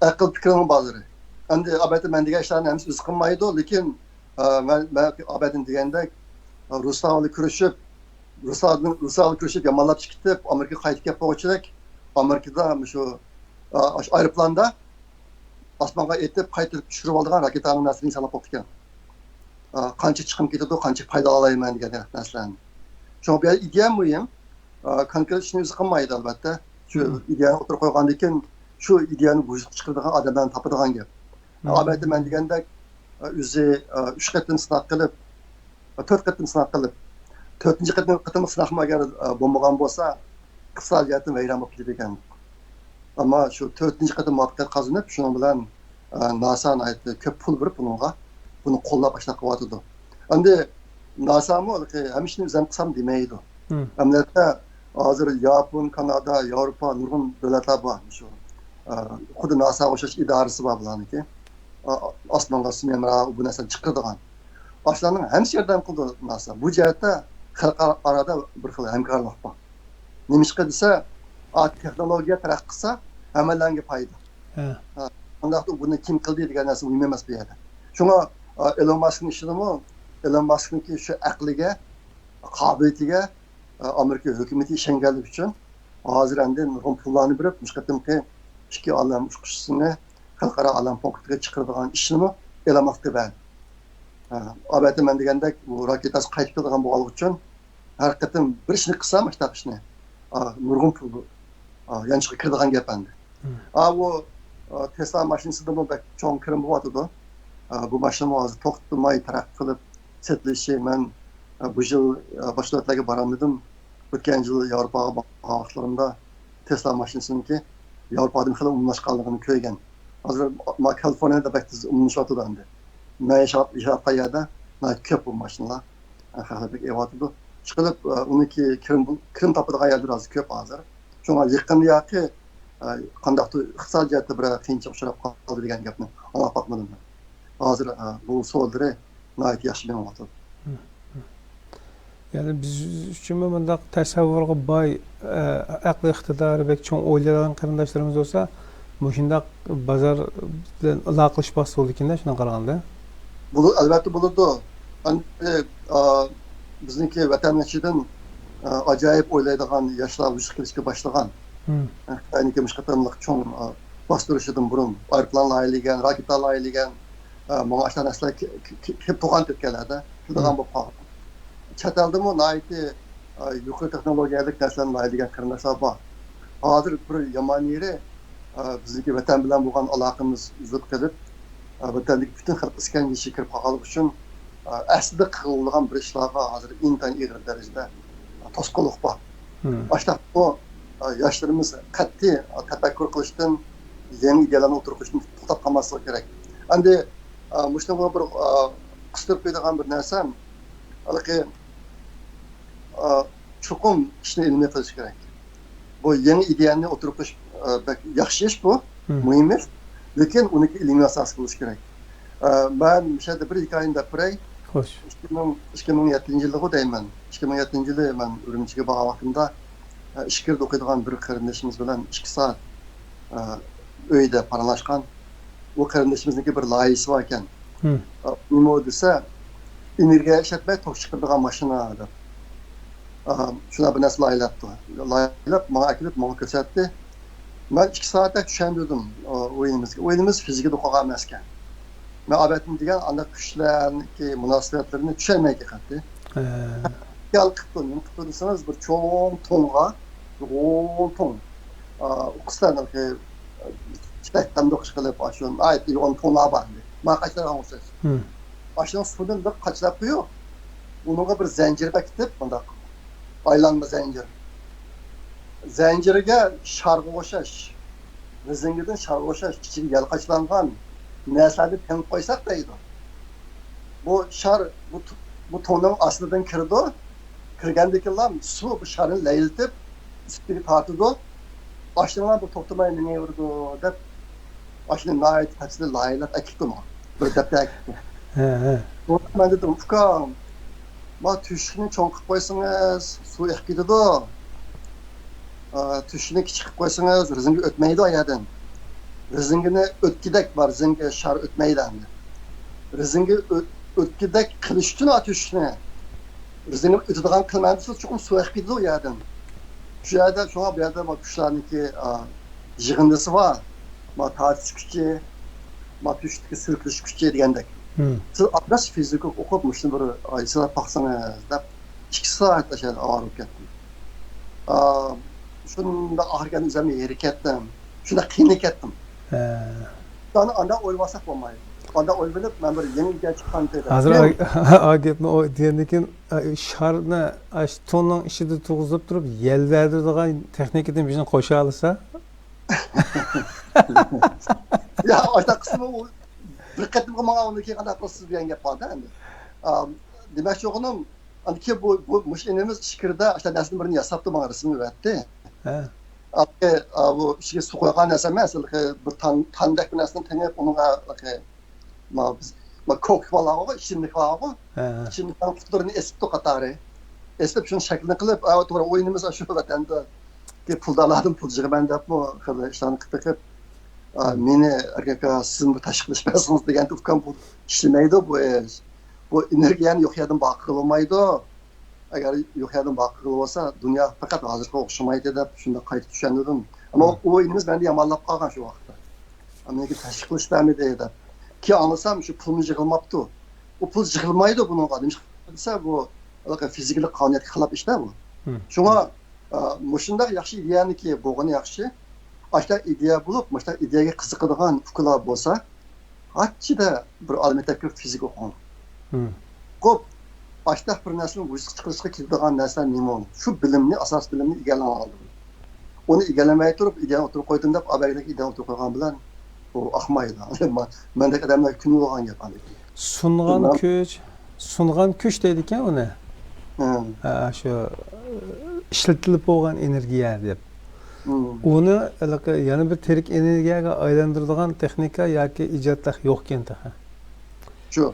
ئەقىل پىكرىنىڭ بازىرى. ئەمدى ئەلۋەتتە مەن دېگەن ئىشلارنى ھەممىسى ئۆزى قىلمايدۇ، لېكىن، ئە، مەن، مەن ئابەدىن دېگەندەك، ئە، رۇسلار بىلەن كۆرۈشۈپ، رۇسلار بىلەن، رۇسلار بىلەن كۆرۈشۈپ يامانلاپ چىقىپ كېتىپ، ئامېرىكىغا قايتىپ كەپ بولغۇچىدەك، ئامېرىكىدا مۇشۇ، ئە، ئاشۇ ئايروپىلاندا ئاسمانغا ئېتىپ، قايتۇرۇپ چۈشۈرۈپ ئالىدىغان راكېتانىڭ نەرسىنى ھېسابلاپ بوپتىكەن. ئە، قانچە چىقىم كېتىدۇ، قانچە پايدا ئالالايمەن دېگەن نەرسىلەرنى. شۇڭا بۇ يەردە ئىدىيە مۇھىم. ئا، كونكرېت ئىشنى ئۆزى قىلمايدۇ، ئەلۋەتتە. شۇ ئىدىيەنى ئوتتۇرىغا قويغاندىن كېيىن، شۇ ئىدىيەنى ۋۇجۇدقا چىقىرىدىغان ئادەملەرنى تاپىدىغان گەپ. ئەلۋەتتە، مەن دېگەندەك، ئا، ئۆزى، ئا، ئۈچ قېتىم سىناق قىلىپ، ئا، تۆت قېتىم سىناق قىلىپ، تۆتىنچى قېتىم، قېتىملىق سىناقمۇ ئەگەر، ئا، بولمىغان بولسا، ئىقتىسادىي جەھەتتىن ۋەيران بولۇپ كېتىدىكەن. ئەمما شۇ تۆتىنچى قېتىم مۇۋەپپەقىيەت قازىنىپ، شۇنىڭ بىلەن، ئە، ناسا ناھايىتى كۆپ پۇل بېرىپ بۇنىڭغا، بۇنى قوللاپ ئاشۇنداق قىلىۋاتىدۇ. ئەمدى ناسامۇ ھەممە ئىشنى ئۆزۈم قىلسام دېمەيدۇ. ئەمەلىيەتتە ھازىر ياپون، كانادا، ياۋروپا، نۇرغۇن دۆلەتلەر بار. شۇ، ئە، خۇددى ناساغا ئوخشاش ئىدارىسى بار بۇلارنىڭكى. ئا-، ئاسمانغا سىميەمرا بۇ نەرسىنى چىقىرىدىغان. ئاشۇلارنىڭ ھەممىسى ياردەم قىلىدۇ ناسا. بۇ جەھەتتە خەلقئارا ئارىدا بىر خىل ھەمكارلىق بار. نېمىشقا دېسە، ئا، تېخنولوگىيە تەرەققىي قىلسا، ھەممەلەرگە پايدا. ھە. ھە، ئۇنداقتا بۇنى كىم قىلدى دېگەن نەرسە مۇھىم ئەمەس بۇ يەردە. شۇڭا، ئا، ئېلون ماسكنىڭ ئىشىدىمۇ، ئېلون ماسكنىڭكى شۇ ئەقلىگە، قابىلىيىتىگە، ئا، ئامېرىكا ھۆكۈمىتى ئىشەنگەنلىكى ئۈچۈن، ھازىر ئەمدى نۇرغۇن پۇللارنى بېرىپ، مۇشۇ قېتىمقى ئىككى ئالەم ئۇچقۇچىسىنى خەلقئارا ئالەم پونكىتىغا چىقىرىدىغان ئىشنىمۇ ئېلان ماسكقا بەردى. ئەلۋەتتە، مەن دېگەندەك، بۇ راكېتاسى قايتىپ كېلىدىغان بولغانلىقى ئۈچۈن، ھەر قېتىم بىر ئىشنى قىلسام، مۇشۇنداق ئىشنى، ئا، نۇرغۇن پۇل، ئا، يانچۇققا كىرىدىغان گەپ ئەمدى. ئا، بۇ، ئا، تېسلا ماشىنىسىدىمۇ بەك چوڭ كىرىم بولۇۋاتىدۇ. ئا، بۇ ماشىنىمۇ ھازىر توختىماي تەرەققىي قىلىپ، سېتىلىشى، مەن، ئا، بۇ يىل، ئا، باشقا دۆلەتلەرگە بارالمىدىم. ئۆتكەن يىل ياۋروپاغا بارغان ۋاقىتلىرىمدا تېسلا ماشىنىسىنىڭكى ياۋروپادىمۇ خېلى ئومۇملاشقانلىقىنى كۆرگەن. ھازىر ما-، كالىفورنىيەدە بەك تېز ئومۇملىشىۋاتىدۇ ئەمدى. مەن ياشاپ، ياشاۋاتقان يەردە ناھايىتى كۆپ بۇ ماشىنىلار. ھەقىقەتەن بەك ئېلىۋاتىدۇ. ئىشقىلىپ، ئۇنىڭكى كىرىم، كىرىم تاپىدىغان يەرلىرى ھازىر كۆپ ھازىر. شۇڭا يېقىندا ياقى، قانداقتۇر ئىقتىسادىي جەھەتتە بىر قىيىنچىلىق ئۇچراپ قالدى دېگەن گەپنى ئاڭلاپ باقمىدىم مەن. ھازىر، بۇ سودىلىرى ناھايىتى ياخشى مېڭىۋاتىدۇ. يەنى بىز ئۈچۈنمۇ مۇنداق تەسەۋۋۇرغا باي، ئە، ئەقلىي ئىقتىدارى بەك چوڭ ئويلايدىغان قېرىنداشلىرىمىز بولسا، مۇشۇنداق بازار بىلەن ئالاقىلىشىپ باقسا بولىدىكەن-دە، شۇنداق قارىغاندا. بولۇ-، ئەلۋەتتە بولىدۇ. ئەمدى، ئا، بىزنىڭكى ۋەتەننىڭ ئىچىدىن، ئا، ئاجايىپ ئويلايدىغان ياشلار ۋۇجۇدقا كېلىشكە باشلىغان. خىتاينىڭكى مۇشۇ قېتىملىق چوڭ، ئا، باستۇرۇشىدىن بۇرۇن ئايروپىلان لايىھەلىگەن، راكېتا لايىھەلىگەن، ئە، ماڭا ئاشۇنداق نەرسىلەر كە-، كە-، كە-، كېلىپ تۇرغان ئۆتكەنلەردە كېلىدىغان بولۇپ قالغان. چەت ئەلدىمۇ ناھايىتى، ئە، يۇقىرى تېخنولوگىيەلىك نەرسىلەرنى لايىھەلىگەن قېرىنداشلار بار. ھازىر بىر يامان يېرى، ئە، بىزنىڭكى ۋەتەن بىلەن بولغان ئالاقىمىز ئۈزۈلۈپ قېلىپ، ئە، ۋەتەندىكى پۈتۈن خەلق ئىسكەنجە ئىچىگە كىرىپ قالغانلىقى ئۈچۈن، ئە، ئەسلىدە قىلىدىغان بىر ئىشلارغا ھازىر ئىنتايىن ئېغىر دەرىجىدە توسقۇنلۇق بار. ئاشۇنداق بۇ، ئە، ياشلىرىمىز قەتئىي، ئە، تەپەككۇر قىلىشتىن، يېڭى ئىدىيەلەرنى ئوتتۇرىغا قويۇشتىن توختاپ قالماسلىقى كېرەك. ئەمدى، ئە، مۇشۇنىڭغا بىر، ئە، قىستۇرۇپ قويىدىغان بىر نەرسەم، ھېلىقى، ئە، چوقۇم ئىشنى ئىلمىي قىلىش كېرەك. بۇ يېڭى ئىدىيەنى ئوتتۇرىغا قويۇش، ئە، بەك ياخشى ئىش بۇ، مۇھىم ئىش. لېكىن ئۇنىڭكى ئىلمىي ئاساس بولۇشى كېرەك. ئە، مەن مۇشۇ يەردە بىر ھېكايىنى دەپ بېرەي. خوش. ئىككى مىڭ، ئىككى مىڭ يەتتىنچى يىلغۇ دەيمەن. ئىككى مىڭ يەتتىنچى يىلى مەن ئۈرۈمچىگە بارغان ۋاقتىمدا، ئە، ئىچكىرىدە ئوقۇيدىغان بىر قېرىندىشىمىز بىلەن ئىككى سائەت، ئە، ئۆيدە پاراڭلاشقان. ئۇ قېرىندىشىمىزنىڭكى بىر لايىھىسى بار ئىكەن. ئە، نېمە ئۇ دېسە، ئېنېرگىيە ئىشلەتمەي توك چىقىرىدىغان ماشىنا دەپ. ئە، شۇنداق بىر نەرسە لايىھەلەپتۇ. لايىھەلەپ، ماڭا ئەكېلىپ، ماڭا كۆرسەتتى. مەن ئىككى سائەتتەك چۈشەندۈردۈم، ئۇ ئىنىمىزگە. ئۇ ئىنىمىز فىزىكىدا ئوقۇغان ئەمەسكەن. مەن ئەلۋەتتە دېگەن ئانداق كۈچلەرنىڭكى مۇناسىۋەتلىرىنى چۈشەنمەيدىكەن. خىيال قىپتۇ، نېمە قىپتۇ دېسىڭىز، بىر چوڭ تونغا، چوڭ تون، ئۇ قىسلارنىڭكى چىدەكتەمدۇق ئىشقىلىپ، ئاشۇ ناھايىتى يوغان تونلار بار ئىدى. مانا قاچىلايدىغان ئوخشاش. ئاشۇنىڭ سۇدىن بىر قاچىلاپ قويۇپ، ئۇنىڭغا بىر زەنجىر بېكىتىپ، مۇنداق ئايلانما زەنجىر. زەنجىرگە شارغا ئوخشاش، رېزىنكىدىن شارغا ئوخشاش ئىچىگە يەل قاچىلانغان نەرسىلەرنى تېڭىپ قويساق دەيدۇ. بۇ شار بۇ، بۇ توننىڭ ئاستىدىن كىرىدۇ. كىرگەندىن كېيىنلا سۇ بۇ شارنى لەيلىتىپ، ئۈستىگە تارتىدۇ. ئاشۇنىڭ بۇ توختىماي مېڭىۋېرىدۇ دەپ، ئاشۇنى ناھايىتى تەپسىلىي لايىھەلەپ ئەكېلىپتۇ ماڭا. بىر دەپتەر ئەكېلىپتۇ. ھە، ھە. مەن دېدىم، ئۇكام، ما تۆشۈكنى چوڭ قىلىپ قويسىڭىز، سۇ ئېقىپ كېتىدۇ. ئا، تۆشۈكنى كىچىك قىلىپ قويسىڭىز، رېزىنكە ئۆتمەيدۇ ئۇ يەردىن. رېزىنكىنى ئۆتكۈدەك بار، رېزىنكە شار ئۆتمەيدۇ ئەمدى. رېزىنكە ئۆت-، ئۆتكۈدەك قىلىش ئۈچۈن ئا تۆشۈكنى، رېزىنكىنى ئۆتىدىغان قىلماي دېسە، چوقۇم سۇ ئېقىپ كېتىدۇ ئۇ يەردىن. شۇ يەردە، شۇڭا بۇ يەردە ما كۈچلەرنىڭكى، ئا، يىغىندىسى بار. ما تارتىش كۈچى، ما تۆشۈكتىكى سۈركىلىش كۈچى دېگەندەك. سىز ئاددىي فىزىكا ئوقۇپ، مۇشۇنى بىر، ئا، ھېسابلاپ باقسىڭىز دەپ، ئىككى سائەت ئاشۇ يەردە ئاۋارە بولۇپ كەتتىم. ئا، شۇنداق ئاخىرى كەلدىم، ئۆزۈمنى ھېرىپ كەتتىم. شۇنداق قىينىلىپ كەتتىم. ئانداق، ئانداق ئويلىۋالساق بولمايدۇ. ئانداق ئويلىنىپ، مەن بىر يېڭى ئىدىيە چىققان دېدىم. ھازىر ئا، ئا گەپنى ئۇ دېگەندىن كېيىن، ئا، شارنى ئاشۇ توننىڭ ئىچىدە تۇرغۇزۇپ تۇرۇپ، يەل بەردۈرىدىغان تېخنىكىدىن بىرنى قوشالىسا. يا، ئاشۇنداق قىلسىمۇ ئۇ بىر قېتىمغا ماڭا ئۇنىڭ كېيىن قانداق قىلىسىز دېگەن گەپ بار-دە ئەمدى. ئا، دېمەكچى بولغىنىم، ئاندىن كېيىن بۇ، بۇ مۇشۇ ئىنىمىز ئىچكىرىدە ئاشۇنداق نەرسىنى بىرنى ياساپتۇ، ماڭا رەسىمنى بەردى. ھە. ئا، بۇ ئىچىگە سۇ قويغان نەرسە ئەمەس، ھېلىقى بىر تان، تاندەك بىر نەرسىنى تېڭىپ، ئۇنىڭغا ھېلىقى، ما، بىز، ما، كوكا بارغۇ، ئىچىملىك بارغۇ. ھە، ھە. ئىچىملىكنىڭ قۇتلىرىنى ئېسىپتۇ قاتارى. ئېسىپ، شۇنى شەكلىنى قىلىپ، ئا، توغرا، ئۇ ئىنىمىز شۇ ۋەتەندىكى پۇلدارلاردىن پۇل يىغىمەن دەپمۇ خېلى ئىشلارنى قىلىپ بېقىپ، ئا، مېنى ئەركەك ئاكا، سىزمۇ تەشۋىق قىلىش بەرسىڭىز دېگەندە، ئۇكام، بۇ ئىشلىمەيدۇ بۇ ئىش. بۇ ئېنېرگىيەنى يوق يەردىن بار قىلغىلى بولمايدۇ. ئەگەر يوق يەردىن بار قىلغىلى بولسا، دۇنيا پەقەت ھازىرقىغا ئوخشىمايتتى دەپ شۇنداق قايتا چۈشەندۈردۈم. ئەمما ئۇ ئىنىمىز مەندىن يامانلاپ قالغان شۇ ۋاقىتتا. ئامېرىكا تەشۋىق قىلىش بەرمىدى دەپ. كېيىن ئاڭلىسام، شۇ پۇلنى يىغماپتۇ. ئۇ پۇل يىغمايدۇ بۇنىڭغا. نېمىشقا دېسە، بۇ ھېلىقى فىزىكىلىق قانۇنىيەتكە خىلاپ ئىشلار بۇ. شۇڭا، ئا، مۇشۇنداق ياخشى ئىدىيەنىكى بولغىنى ياخشى. ئاشۇنداق ئىدىيە بولۇپ، مۇشۇنداق ئىدىيەگە قىزىقىدىغان ئۇكىلار بولسا، قاچچىدا بىر ئالىي مەكتەپكە كىرىپ فىزىكا ئوقۇڭ. خوپ، ئاشۇنداق بىر نەرسىنى ۋۇجۇدقا چىقىرىشقا كېتىدىغان نەرسىلەر نېمە ئۇ؟ شۇ بىلىمنى، ئاساسىي بىلىمنى ئىگىلەڭ ئالدى. ئۇنى ئىگىلىمەي تۇرۇپ، ئىدىيەنى ئوتتۇرىغا قويدۇم دەپ، ئابەگدەك ئىدىيەنى ئوتتۇرىغا قويغان بىلەن ئۇ ئاقمايدۇ. مەندەك ئادەملەر كۈن بولغان گەپ. سۇنغان كۈچ، سۇنغان كۈچ دەيدىكەن ئۇنى. ھە، شۇ ئىشلىتىلىپ بولغان ئېنېرگىيە دەپ. ئۇنى ھېلىقى يەنە بىر تىرىك ئېنېرگىيەگە ئايلاندۇرىدىغان تېخنىكا ياكى ئىجادلار يوقكەن تېخى. شۇ.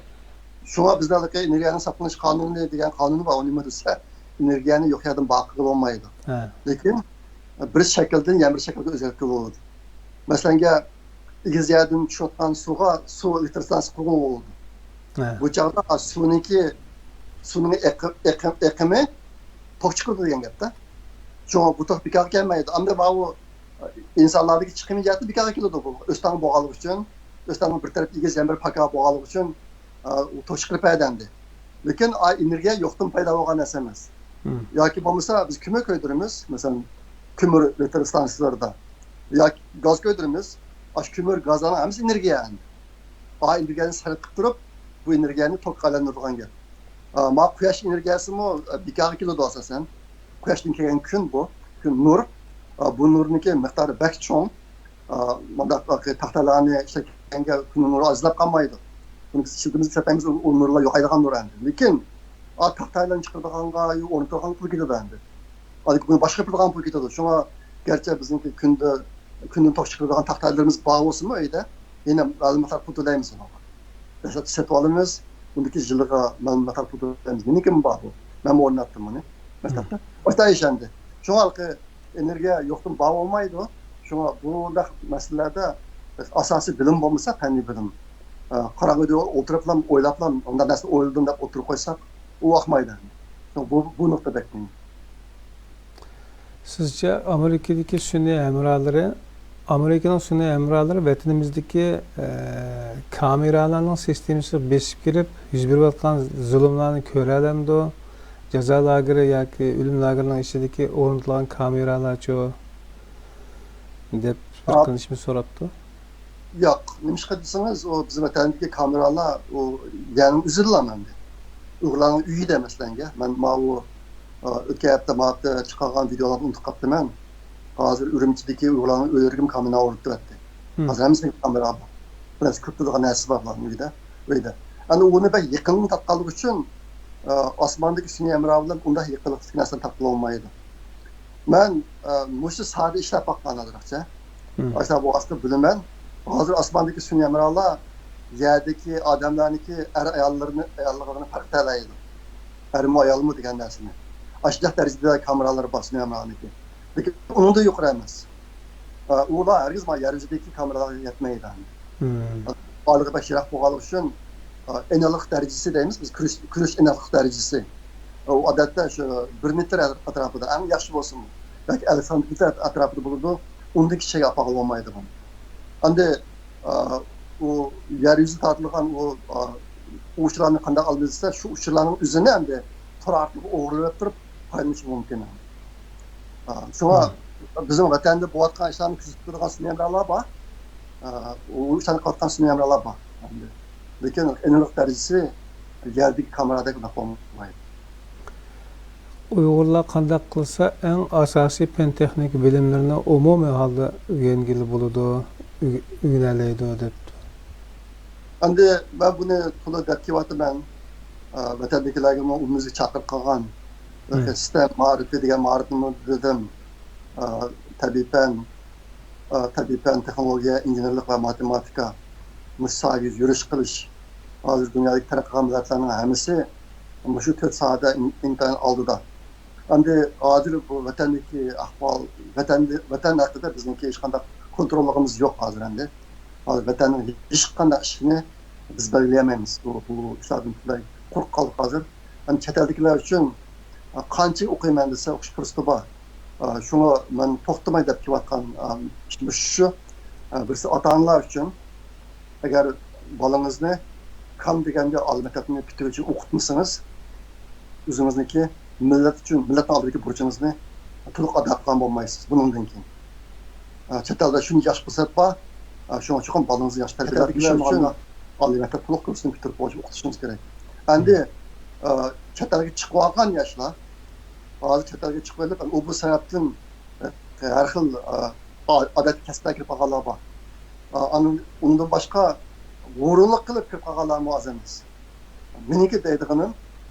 شۇڭا بىزدە ھېلىقى ئېنېرگىيەنىڭ ساقلىنىش قانۇنى دېگەن قانۇن بار. ئۇ نېمە دېسە، ئېنېرگىيەنى يوق يەردىن بار قىلغىلى بولمايدۇ. لېكىن بىر شەكىلدىن يەنە بىر شەكىلگە ئۆزگەرتكىلى بولىدۇ. مەسىلەنگە، ئېگىز يەردىن چۈشۈۋاتقان سۇغا سۇ ئېلېكتر ئىستانسىسى قۇرغىلى بولىدۇ. بۇ چاغدا سۇنىڭكى، سۇنىڭ ئېقى-، ئېقىم-، ئېقىمى توك چىقىرىدۇ دېگەن گەپتە. شۇڭا بۇ توك بىكارغا كەلمەيدۇ. ئەمدى ماۋۇ ئىنسانلاردىكى چىقىمى جەھەتتە بىكارغا كېلىدۇ بۇ. ئۆستەڭ بولغانلىقى ئۈچۈن، ئۆستەڭنىڭ بىر تەرىپى ئېگىز، يەنە بىر پاكار بولغانلىقى ئۈچۈن، ئا، ئۇ توشۇپ قېلىپ ھەدەندى. لېكىن ئا، ئېنېرگىيە يوقتىن پەيدا بولغان نەرسە ئەمەس. ياكى بولمىسا بىز كۆمۈر كۆيدۈرىمىز، مەسىلەن، كۆمۈر ئېلېكتر ئىستانسىلىرىدا. ياكى گاز كۆيدۈرىمىز، ئاشۇ كۆمۈر گازلارنىڭ ھەممىسى ئېنېرگىيە ئەمدى. ئا، ئېنېرگىيەنى سەرپ قىلىپ تۇرۇپ، بۇ ئېنېرگىيەنى توكقا ئايلاندۇرىدىغان گەپ. ئا، ما قۇياش ئېنېرگىيەسىمۇ، ئا، بىكارغا كېلىدۇ ئاساسەن. قۇياشتىن كەلگەن كۈن بۇ، كۈن نۇر. ئا، بۇ نۇرنىڭكى مىقدارى بەك چوڭ. ئا، مۇنداق تاختايلارنى ئىشلەتكەندە كۈننىڭ نۇرى ئاجىزلاپ قالمايدۇ. بۇنى بىز ئىشلىتىمىز، ئىشلەتمەيمىز، ئۇ، ئۇ نۇرلار يوقايدىغان نۇر ئەمدى. لېكىن، ئا، تاختايلارنى چىقىرىدىغانغا، ئورنىتىدىغانغا پۇل كېتىدۇ ئەمدى. ئا، لېكىن بۇنى باشقا ياپىدىغان پۇل كېتىدۇ. شۇڭا گەرچە بىزنىڭكى كۈندە، كۈندىن توك چىقىرىدىغان تاختايلىرىمىز بار بولسىمۇ ئۆيدە، يەنە مەلۇم مىقدار پۇل تۆلەيمىز ئۇنىڭغا. دەسلەپتە سېتىپ ئالىمىز، ئۇندىكى يىلىغا مەلۇم مىقدار پۇل تۆلەيمىز. مېنىڭكىمۇ بار بۇ. مەنمۇ ئورناتتىم بۇنى مەكتەپتە. ئاشۇنداق ئىش ئەمدى. شۇڭا ھېلىقى ئېنېرگىيە يوقتىن بار بولمايدۇ. شۇڭا بۇنداق مەسىلىلەردە ئاساسىي بىلىم بولمىسا، پەننىي بىلىم، ئە، قاراڭغۇدا ئولتۇرۇپلا، ئويلاپلا، مۇنداق نەرسىنى ئويلىدىم دەپ ئوتتۇرىغا قويساق، ئۇ ئاقمايدۇ. شۇڭا بۇ، بۇ نۇقتا بەك مۇھىم. سىزچە ئامېرىكىدىكى سۈنئىي ھەمراھلىرى، ئامېرىكىنىڭ سۈنئىي ھەمراھلىرى ۋەتىنىمىزدىكى، ئە، كامېرالارنىڭ سىستېمىسىغا بېسىپ كىرىپ، يۈز بېرىۋاتقان زۇلۇملارنى كۆرەلەمدۇ؟ جازا لاگېرى ياكى ئۆلۈم لاگېرىنىڭ ئىچىدىكى ئورنىتىلغان كامېرالارچۇ؟ دەپ بىر قېرىندىشىمىز سوراپتۇ. ياق، نېمىشقا دېسىڭىز، ئۇ بىز ۋەتەندىكى كامېرالار، ئۇ يەرنىڭ ئۆزىدىلا مەندە. ئۇيغۇرلارنىڭ ئۆيىدە، مەسىلەنگە، مەن ماۋۇ، ئا، ئۆتكەن ھەپتە، ما ھەپتە چىقارغان ۋىدېئولارنى ئۇنتۇپ قاپتىمەن. ھازىر ئۈرۈمچىدىكى ئۇيغۇرلارنىڭ ئۆيلىرىگىمۇ كامېرا ئورنىتىۋەتتى. ھازىر ھەممىسىنىڭ كامېرا بار. بىر نەرسە كۆرۈپ تۇرىدىغان نەرسىسى بار بۇلارنىڭ ئۆيىدە. ئۆيدە. ئەنە ئۇنى بەك يېقىننى تارتقانلىقى ئۈچۈن، ئا، ئاسماندىكى سۈنئىي ھەمراھ بىلەن ئۇنداق يېقىنلىقتىكى نەرسىنى تارتقىلى بولمايدۇ. مەن، ئە، مۇشۇ ساھەدە ئىشلەپ باققان ئازراقچە. ئاشۇنداق بولغاچقا بىلىمەن. ھازىر ئاسماندىكى سۈنئىي ھەمراھلار يەردىكى ئادەملەرنىڭكى ئەر ئاياللىرىنى، ئاياللىقىنى پەرقلىتەلەيدۇ. ئەرمۇ ئايالمۇ دېگەن نەرسىنى. ئاشۇنداق دەرىجىدە كامېرالىرى بار سۈنئىي ھەمراھنىڭكى. لېكىن ئۇنىڭدىن يۇقىرى ئەمەس. ئە، ئۇلار ھەرگىز ما يەر يۈزىدىكى كامېرالارغا يەتمەيدۇ. ئارىلىقى بەك يىراق بولغانلىقى ئۈچۈن، ئا، ئېنىقلىق دەرىجىسى دەيمىز بىز، كۆرۈش، كۆرۈش ئېنىقلىق دەرىجىسى. ئۇ ئادەتتە شۇ بىر مېتىر ئەتراپىدا، ئەڭ ياخشى بولسىمۇ، ياكى ئەللىك سانتىمېتىر ئەتراپىدا بولىدۇ، ئۇندىن كىچىككە ئاپارغىلى بولمايدۇ بۇنى. ئەمدى، ئا، ئۇ يەر يۈزىدە تارتىلغان ئۇ، ئا، ئۇچۇرلارنى قانداق ئالىمىز دېسە، شۇ ئۇچۇرلارنىڭ ئۆزىنى ئەمدى تور ئارقىلىق ئوغرىلىپ تۇرۇپ پايدىلىنىشى مۇمكىن. ئا، شۇڭا بىزنىڭ ۋەتەندە بولۇۋاتقان ئىشلارنى كۆزىتىپ تۇرىدىغان سۈنئىي ھەمراھلار بار. ئا، ئۇ ئىشلارنى قىلىۋاتقان سۈنئىي ھەمراھلار بار. لېكىن ئېنىقلىق دەرىجىسى يەردىكى كامېرادەك ئۇنداق بولمايدۇ. ئۇيغۇرلار قانداق قىلسا ئەڭ ئاساسىي پەن-تېخنىكا بىلىملىرىنى ئومۇمىي ھالدا ئۆگەنگىلى بولىدۇ، ئۆگە-، ئۆگىنەلەيدۇ دەپتۇ. ئەمدى مەن بۇنى تولا دەپ كېلىۋاتىمەن. ئا، ۋەتەندىكىلەرگىمۇ ئۇلىمىزگە چاقىرىق قىلغان. سىستېم مائارىپى دېگەن مائارىپنىمۇ دېدىم. ئا، تەبىئىي پەن، ئا، تەبىئىي پەن، تېخنولوگىيە، ئىنژېنېرلىق ۋە ماتېماتىكا، مۇشۇ ساھەگە يۈرۈش قىلىش. ھازىر دۇنيادىكى تەرەققىي قىلغان مىللەتلەرنىڭ ھەممىسى مۇشۇ تۆت ساھەدە ئىن-، ئىنتايىن ئالدىدا. ئەمدى ھازىر بۇ ۋەتەندىكى ئەھۋال، ۋەتەندە، ۋەتەن ھەققىدە بىزنىڭكى ھېچقانداق كونتروللۇقىمىز يوق ھازىر ئەمدى. ھازىر ۋەتەننىڭ ھېچقانداق ئىشىنى بىز بەلگىلىيەلمەيمىز. بۇ، بۇ ئىشلاردىن پۈتۈنلەي قۇرۇق قالدۇق ھازىر. ئەمدى چەت ئەلدىكىلەر ئۈچۈن، ئا، قانچىلىك ئوقۇيمەن دېسە، ئوقۇش پۇرسىتى بار. ئا، شۇڭا مەن توختىماي دەپ كېلىۋاتقان، ئا، ئىشىم شۇ. ئە، بىرسى ئاتا-ئانىلار ئۈچۈن، ئەگەر بالىڭىزنى كام دېگەندە ئالىي مەكتەپنى پۈتتۈرگۈچە ئوقۇتمىسىڭىز، ئۆزىڭىزنىڭكى مىللەت ئۈچۈن، مىللەتنىڭ ئالدىدىكى بۇرچىڭىزنى تولۇق ئادا قىلغان بولمايسىز بۇنىڭدىن كېيىن. ئە، چەت ئەلدە شۇنچە ياخشى پۇرسەت بار، ئە، شۇڭا چوقۇم بالىڭىزنى ياخشى تەربىيەلەپ، ئالىي مەكتەپ تولۇق كۇرسىنى پۈتتۈرۈپ ئوقۇتۇشىڭىز كېرەك. ئەمدى، ئە، چەت ئەلگە چىقىۋالغان ياشلار، ھازىر چەت ئەلگە چىقىۋېلىپ، ئۇ بۇ سەۋەبتىن، ئە، ھەر خىل، ئە، ئادەتتىكى كەسىپلەرگە كىرىپ قالغانلار بار. ئە، ئاندىن، ئۇنىڭدىن باشقا، ھۇرۇنلۇق قىلىپ كىرىپ قالغانلارمۇ ئاز ئەمەس. مېنىڭكى دەيدىغىنىم،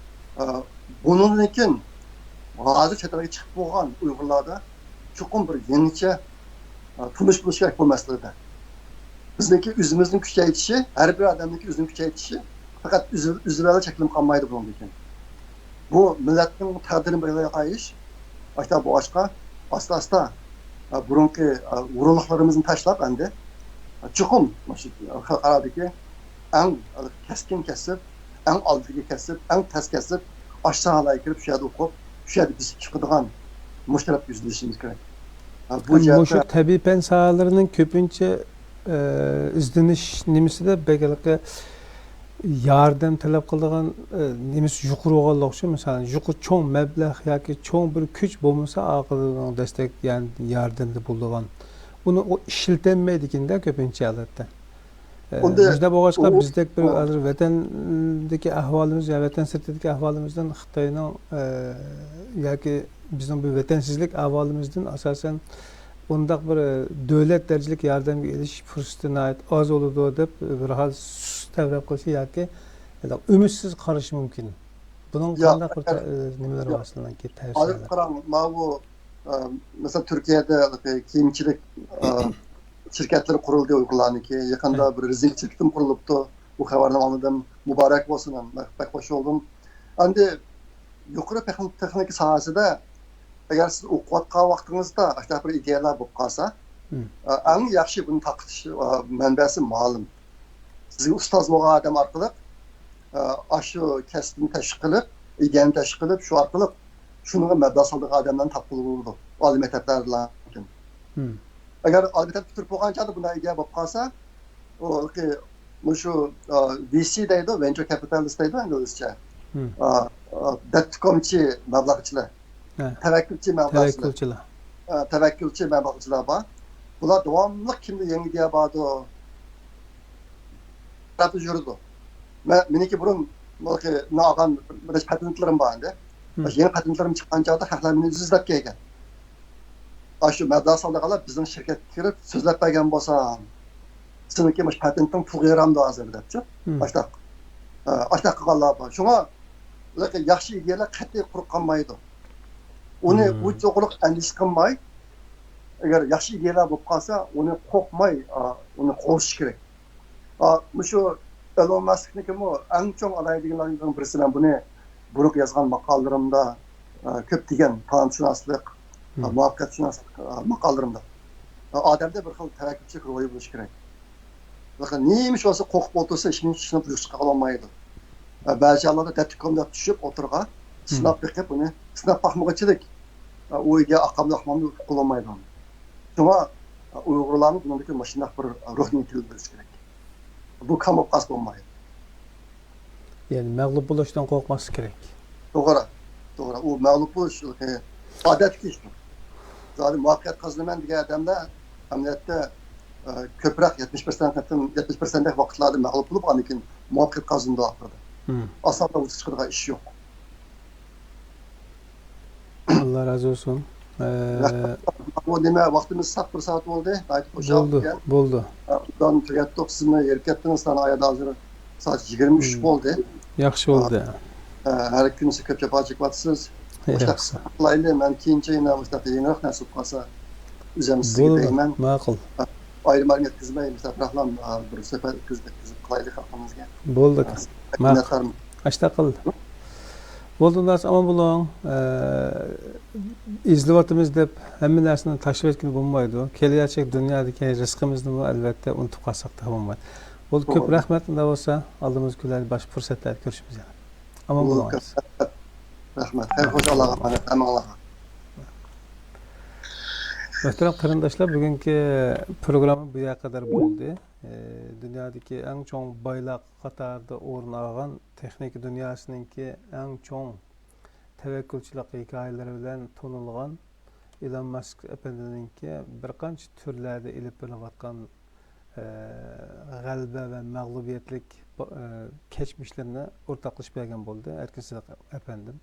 ئە، بۇنىڭدىن كېيىن ھازىر چەت ئەلگە چىقىپ بولغان ئۇيغۇرلاردا چوقۇم بىر يېڭىچە، ئە، تونۇش بولۇش كېرەك بۇ مەسىلىدە. بىزنىڭكى ئۆزىمىزنى كۈچەيتىشى، ھەر بىر ئادەمنىڭكى ئۆزىنى كۈچەيتىشى پەقەت ئۆزى، ئۆزى بىلەن چەكلىنىپ قالمايدۇ بۇنىڭدىن كېيىن. بۇ مىللەتنىڭ تەقدىرىنى بەلگىلەيدىغان ئىش. ئاشۇنداق بولغاچقا، ئاستا-ئاستا، ئە، بۇرۇنقى، ئە، ھۇرۇنلۇقلىرىمىزنى تاشلاپ ئەمدى، ئە، چوقۇم مۇشۇ خەلقئارادىكى ئەڭ كەسكىن كەسىپ، ئەڭ ئالدىدىكى كەسىپ، ئەڭ تەس كەسىپ، ئاشۇ ساھەلەرگە كىرىپ، شۇ يەردە ئوقۇپ، شۇ يەردە بېسىپ چىقىدىغان مۇشۇ تەرەپكە يۈزلىنىشىمىز كېرەك. ئە، بۇ ھەم مۇشۇ جەھەتتە تەبىئىي پەن ساھەلىرىنىڭ كۆپىنچە، ئە، ئىزدىنىش نېمىسىدە بەك ھېلىقى ياردەم تەلەپ قىلىدىغان، ئە، نېمىسى يۇقىرى بولغانلىقى ئۈچۈن، مىسالەن، يۇقىرى چوڭ مەبلەغ ياكى چوڭ بىر كۈچ بولمىسا، ئارقىدىن دەستەك، يەنى ياردەمدە بولىدىغان، ئۇنى ئۇ ئىشلىتەلمەيدىكەندە كۆپىنچە ھالەتتە. ئە، ئۇنداق مۇشۇنداق بولغاچقا، ئۇ، بىزدەك بىر ئۇ ھازىر ۋەتەندىكى ئەھۋالىمىز يا ۋەتەن سىرتىدىكى ئەھۋالىمىزدىن خىتاينىڭ، ئە، ياكى بىزنىڭ بۇ ۋەتەنسىزلىك ئەھۋالىمىزدىن ئاساسەن ئۇنداق بىر، ئە، دۆلەت دەرىجىلىك ياردەمگە ئېرىشىش پۇرسىتى ناھايىتى ئاز بولىدۇ دەپ بىر ھال سۇس تەۋرەپ قىلىشى ياكى ئۈمىدسىز قارىشى مۇمكىن. بۇنىڭ ياق، قانداق بىر تە-، ئە، نېمىلىرى بار سىلەرنىڭكى، ھازىر تەۋسىيەلىرى؟ قاراڭ، ماۋۇ، ئە، مەسىلەن، تۈركىيەدە كىيىمچىلىك، ئە، شىركەتلىرى قۇرۇلدى ئۇيغۇرلارنىڭكى. يېقىندا بىر رېزىن شىركىتىمۇ قۇرۇلۇپتۇ. بۇ خەۋەرنى ئاڭلىدىم. مۇبارەك بولسۇن، مەن بەك خۇش بولدۇم. ئەمدى يۇقىرى تېخنىكا ساھەسىدە ئەگەر سىز ئوقۇۋاتقان ۋاقتىڭىزدا ئاشۇنداق بىر ئىدىيەلەر بولۇپ قالسا، ئە، ئەڭ ياخشى بۇنى تارقىتىش، ئە، مەنبەسى مۇئەللىم. سىزگە ئۇستاز بولغان ئادەم ئارقىلىق، ئە، ئاشۇ كەسىپنى تەشۋىق قىلىپ، ئىدىيەنى تەشۋىق قىلىپ، شۇ ئارقىلىق شۇنىڭغا مەبلەغ سالىدىغان ئادەملەرنى تاپقىلى بولىدۇ. ئالىي مەكتەپلەردىن. ئەگەر ئالىي مەكتەپ پۈتتۈرۈپ بولغان چاغدا بۇنداق ئىدىيە بولۇپ قالسا، ئۇ، مۇشۇ، ئا، ۋي سى دەيدۇ، ۋېنچۇر كاپىتالىست دەيدۇ ئىنگلىزچە. ئا، ئا، دەتتىكومچى مەبلەغچىلەر، تەۋەككۈلچى مەبلەغچىلەر. تەۋەككۈلچىلەر. ئا، تەۋەككۈلچى مەبلەغچىلەر بار. بۇلار داۋاملىق كىمدە يېڭى ئىدىيە باردۇ، تەرەپتە يۈرىدۇ. مە-، مېنىڭكى بۇرۇن، بۇرۇنقى ئالغان بىر نەچچە پاتېنتلىرىم بار ئەمدى. مم. يېڭى پاتېنتلىرىم چىققان چاغدا خەقلەر مېنى ئىزدەپ كەلگەن. ئاشۇ مەبلەغ سالىدىغانلار بىزنىڭ شىركەتكە كىرىپ سۆزلەپ بەرگەن بولسا، سېنىڭكى مۇشۇ پاتېنتىڭ پۇلغا يارامدۇ ھازىر دەپچۇ. مم. ئاشتاق، ئاشتاق قىلغانلار بار. شۇڭا ياخشى ئىدىيەلەر قەتئىي قۇرۇق قالمايدۇ. ئۇنى، مم، بۇ توغرىلىق ئەندىشە قىلماي، ئەگەر ياخشى ئىدىيەلەر بولۇپ قالسا، ئۇنى قورقماي، ئۇنى قوغلىشىش كېرەك. ئا، مۇشۇ ئېلون ماسكنىڭكىمۇ ئەڭ چوڭ ئالاھىدىلىكلىرىنىڭ بىرسى، مەن بۇنى بۇرۇنقى يازغان ماقالىلىرىمدا، ئا، كۆپ دېگەن تالانتشۇناسلىق، ئا، مم، مۇۋەپپەقىيەتشۇناسلىق، ئا، ماقالىلىرىمدا. ئا، ئادەمدە بىر خىل تەۋەككۈلچىلىك روھى بولۇشى كېرەك. بەخىل نېمە ئىش بولسا قورقۇپ ئولتۇرسا، ھېچنېمە ئىشنى بۇيرۇققا قالالمايدۇ. ئا، بەزى چاغلاردا دەتتىكومدا چۈشۈپ ئوتتۇرىغا، مم، سىناپ بېقىپ ئۇنى، سىناپ باقمىغۇچىلىك، ئا، ئۇ ئىدىيە ئاقامدۇ ئاقمامدۇ ئۇقۇپ قالالمايدۇ. شۇڭا، ئا، ئۇيغۇرلارمۇ بۇنىڭدىكى مۇشۇنداق بىر، ئا، روھنى يېتىلدۈرۈشى كېرەك. بۇ كام بولۇپ قالسا بولمايدۇ. يەنى مەغلۇپ بولۇشتىن قورقماسلىق كېرەك. توغرا، توغرا. ئۇ مەغلۇپ بولۇش، ئادەتتىكى ئىش. زادى مۇۋەپپەقىيەت قازىنىمەن دېگەن ئادەملەر ئەمەلىيەتتە، ئە، كۆپرەك، يەتمىش پىرسەنت قېتىم، يەتمىش پىرسەنتتەك ۋاقىتلاردا مەغلۇپ بولۇپ، ئاندىن كېيىن مۇۋەپپەقىيەت قازىنىدۇ ئاخىرىدا. مم. ئاسانلا ۋۇجۇدقا چىقىدىغان ئىش يوق. ئاللا رازى بولسۇن. ئە، رەھمەت. بۇ نېمە، ۋاقتىمىز ساق بىر سائەت بولدى. ناھايىتى خۇشال بولدى، ئىكەن. بولدى. ئە، بۇدان تۈگەتتۇق، سىزمۇ ھېرىپ كەتتىڭىز. سانا ئايادا ھازىر سائەت يىگىرمە ئۈچ، مم، بولدى. ياخشى بولدى. ئە، ھەر كۈنسى كۆپ جاپا چېكىۋاتىسىز. مۇشۇنداق ياخشى. قىلايلى، مەن كېيىنچە يەنە مۇشۇنداق يېڭىراق نەرسە بولۇپ قالسا، ئۆزۈم سىزگە دەيمەن. بولىدۇ، ماقۇل. ئە، ئايرىم ئايرىم يەتكۈزمەي، مۇشۇنداق بىراقلا، ئە، بىر سۆھبەت ئۆتكۈزۈپ، ئۆتكۈزۈپ قىلايلى خەلقىمىزگە. بولدى، ئە، ماقۇل. مىننەتدارمەن. ئاشتا قىل. بولدى، ئۇنداق ئامان بولۇڭ. ئە، ئېزىلىۋاتىمىز دەپ ھەممە نەرسىنى تاشلىۋەتكىلى بولمايدۇ. كېلەچەك دۇنيادىكى رىزقىمىزنىمۇ ئەلۋەتتە ئۇنتۇپ قالساق تېخى بولمايدۇ. بولدى، كۆپ رەھمەت. ئۇنداق بولسا ئالدىمىزدىكى كۈنلەردە باشقا پۇرسەتلەردە كۆرۈشىمىز يەنە. ئامان بولۇڭ. رەھمەت. خەير خوش، ئاللاغا ئامانەت ھەممىڭلارغا. مۆھتەرەم قېرىنداشلار، بۈگۈنكى پروگرامما بۇ يەرگە قەدەر بولدى. ئى، دۇنيادىكى ئەڭ چوڭ بايلار قاتارىدا ئورۇن ئالغان، تېخنىكا دۇنياسىنىڭكى ئەڭ چوڭ تەۋەككۈلچىلىك ھېكايىلىرى بىلەن تونۇلغان ئىلون ماسك ئەپەندىنىڭكى بىر قانچە تۈرلەردە ئېلىپ بېرىلىۋاتقان، ئى، غەلىبە ۋە مەغلۇبىيەتلىك، ئى، كەچمىشلىرىنى ئورتاقلىشىپ بەرگەن بولدى ئەركىن سىدىق ئەپەندىم.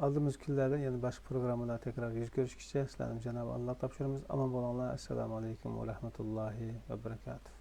ئالدىمىزدىكى كۈنلەردە يەنە باشقا پروگراممىلاردا تەكرار يۈز كۆرۈشكىچە سىلەرنى جانابى ئاللاغا تاپشۇرىمىز. ئامان بولۇڭلار. ئەسسالامۇ ئەلەيكۇم ۋە رەھمەتۇللاھى ۋە بەرىكاتۇھ.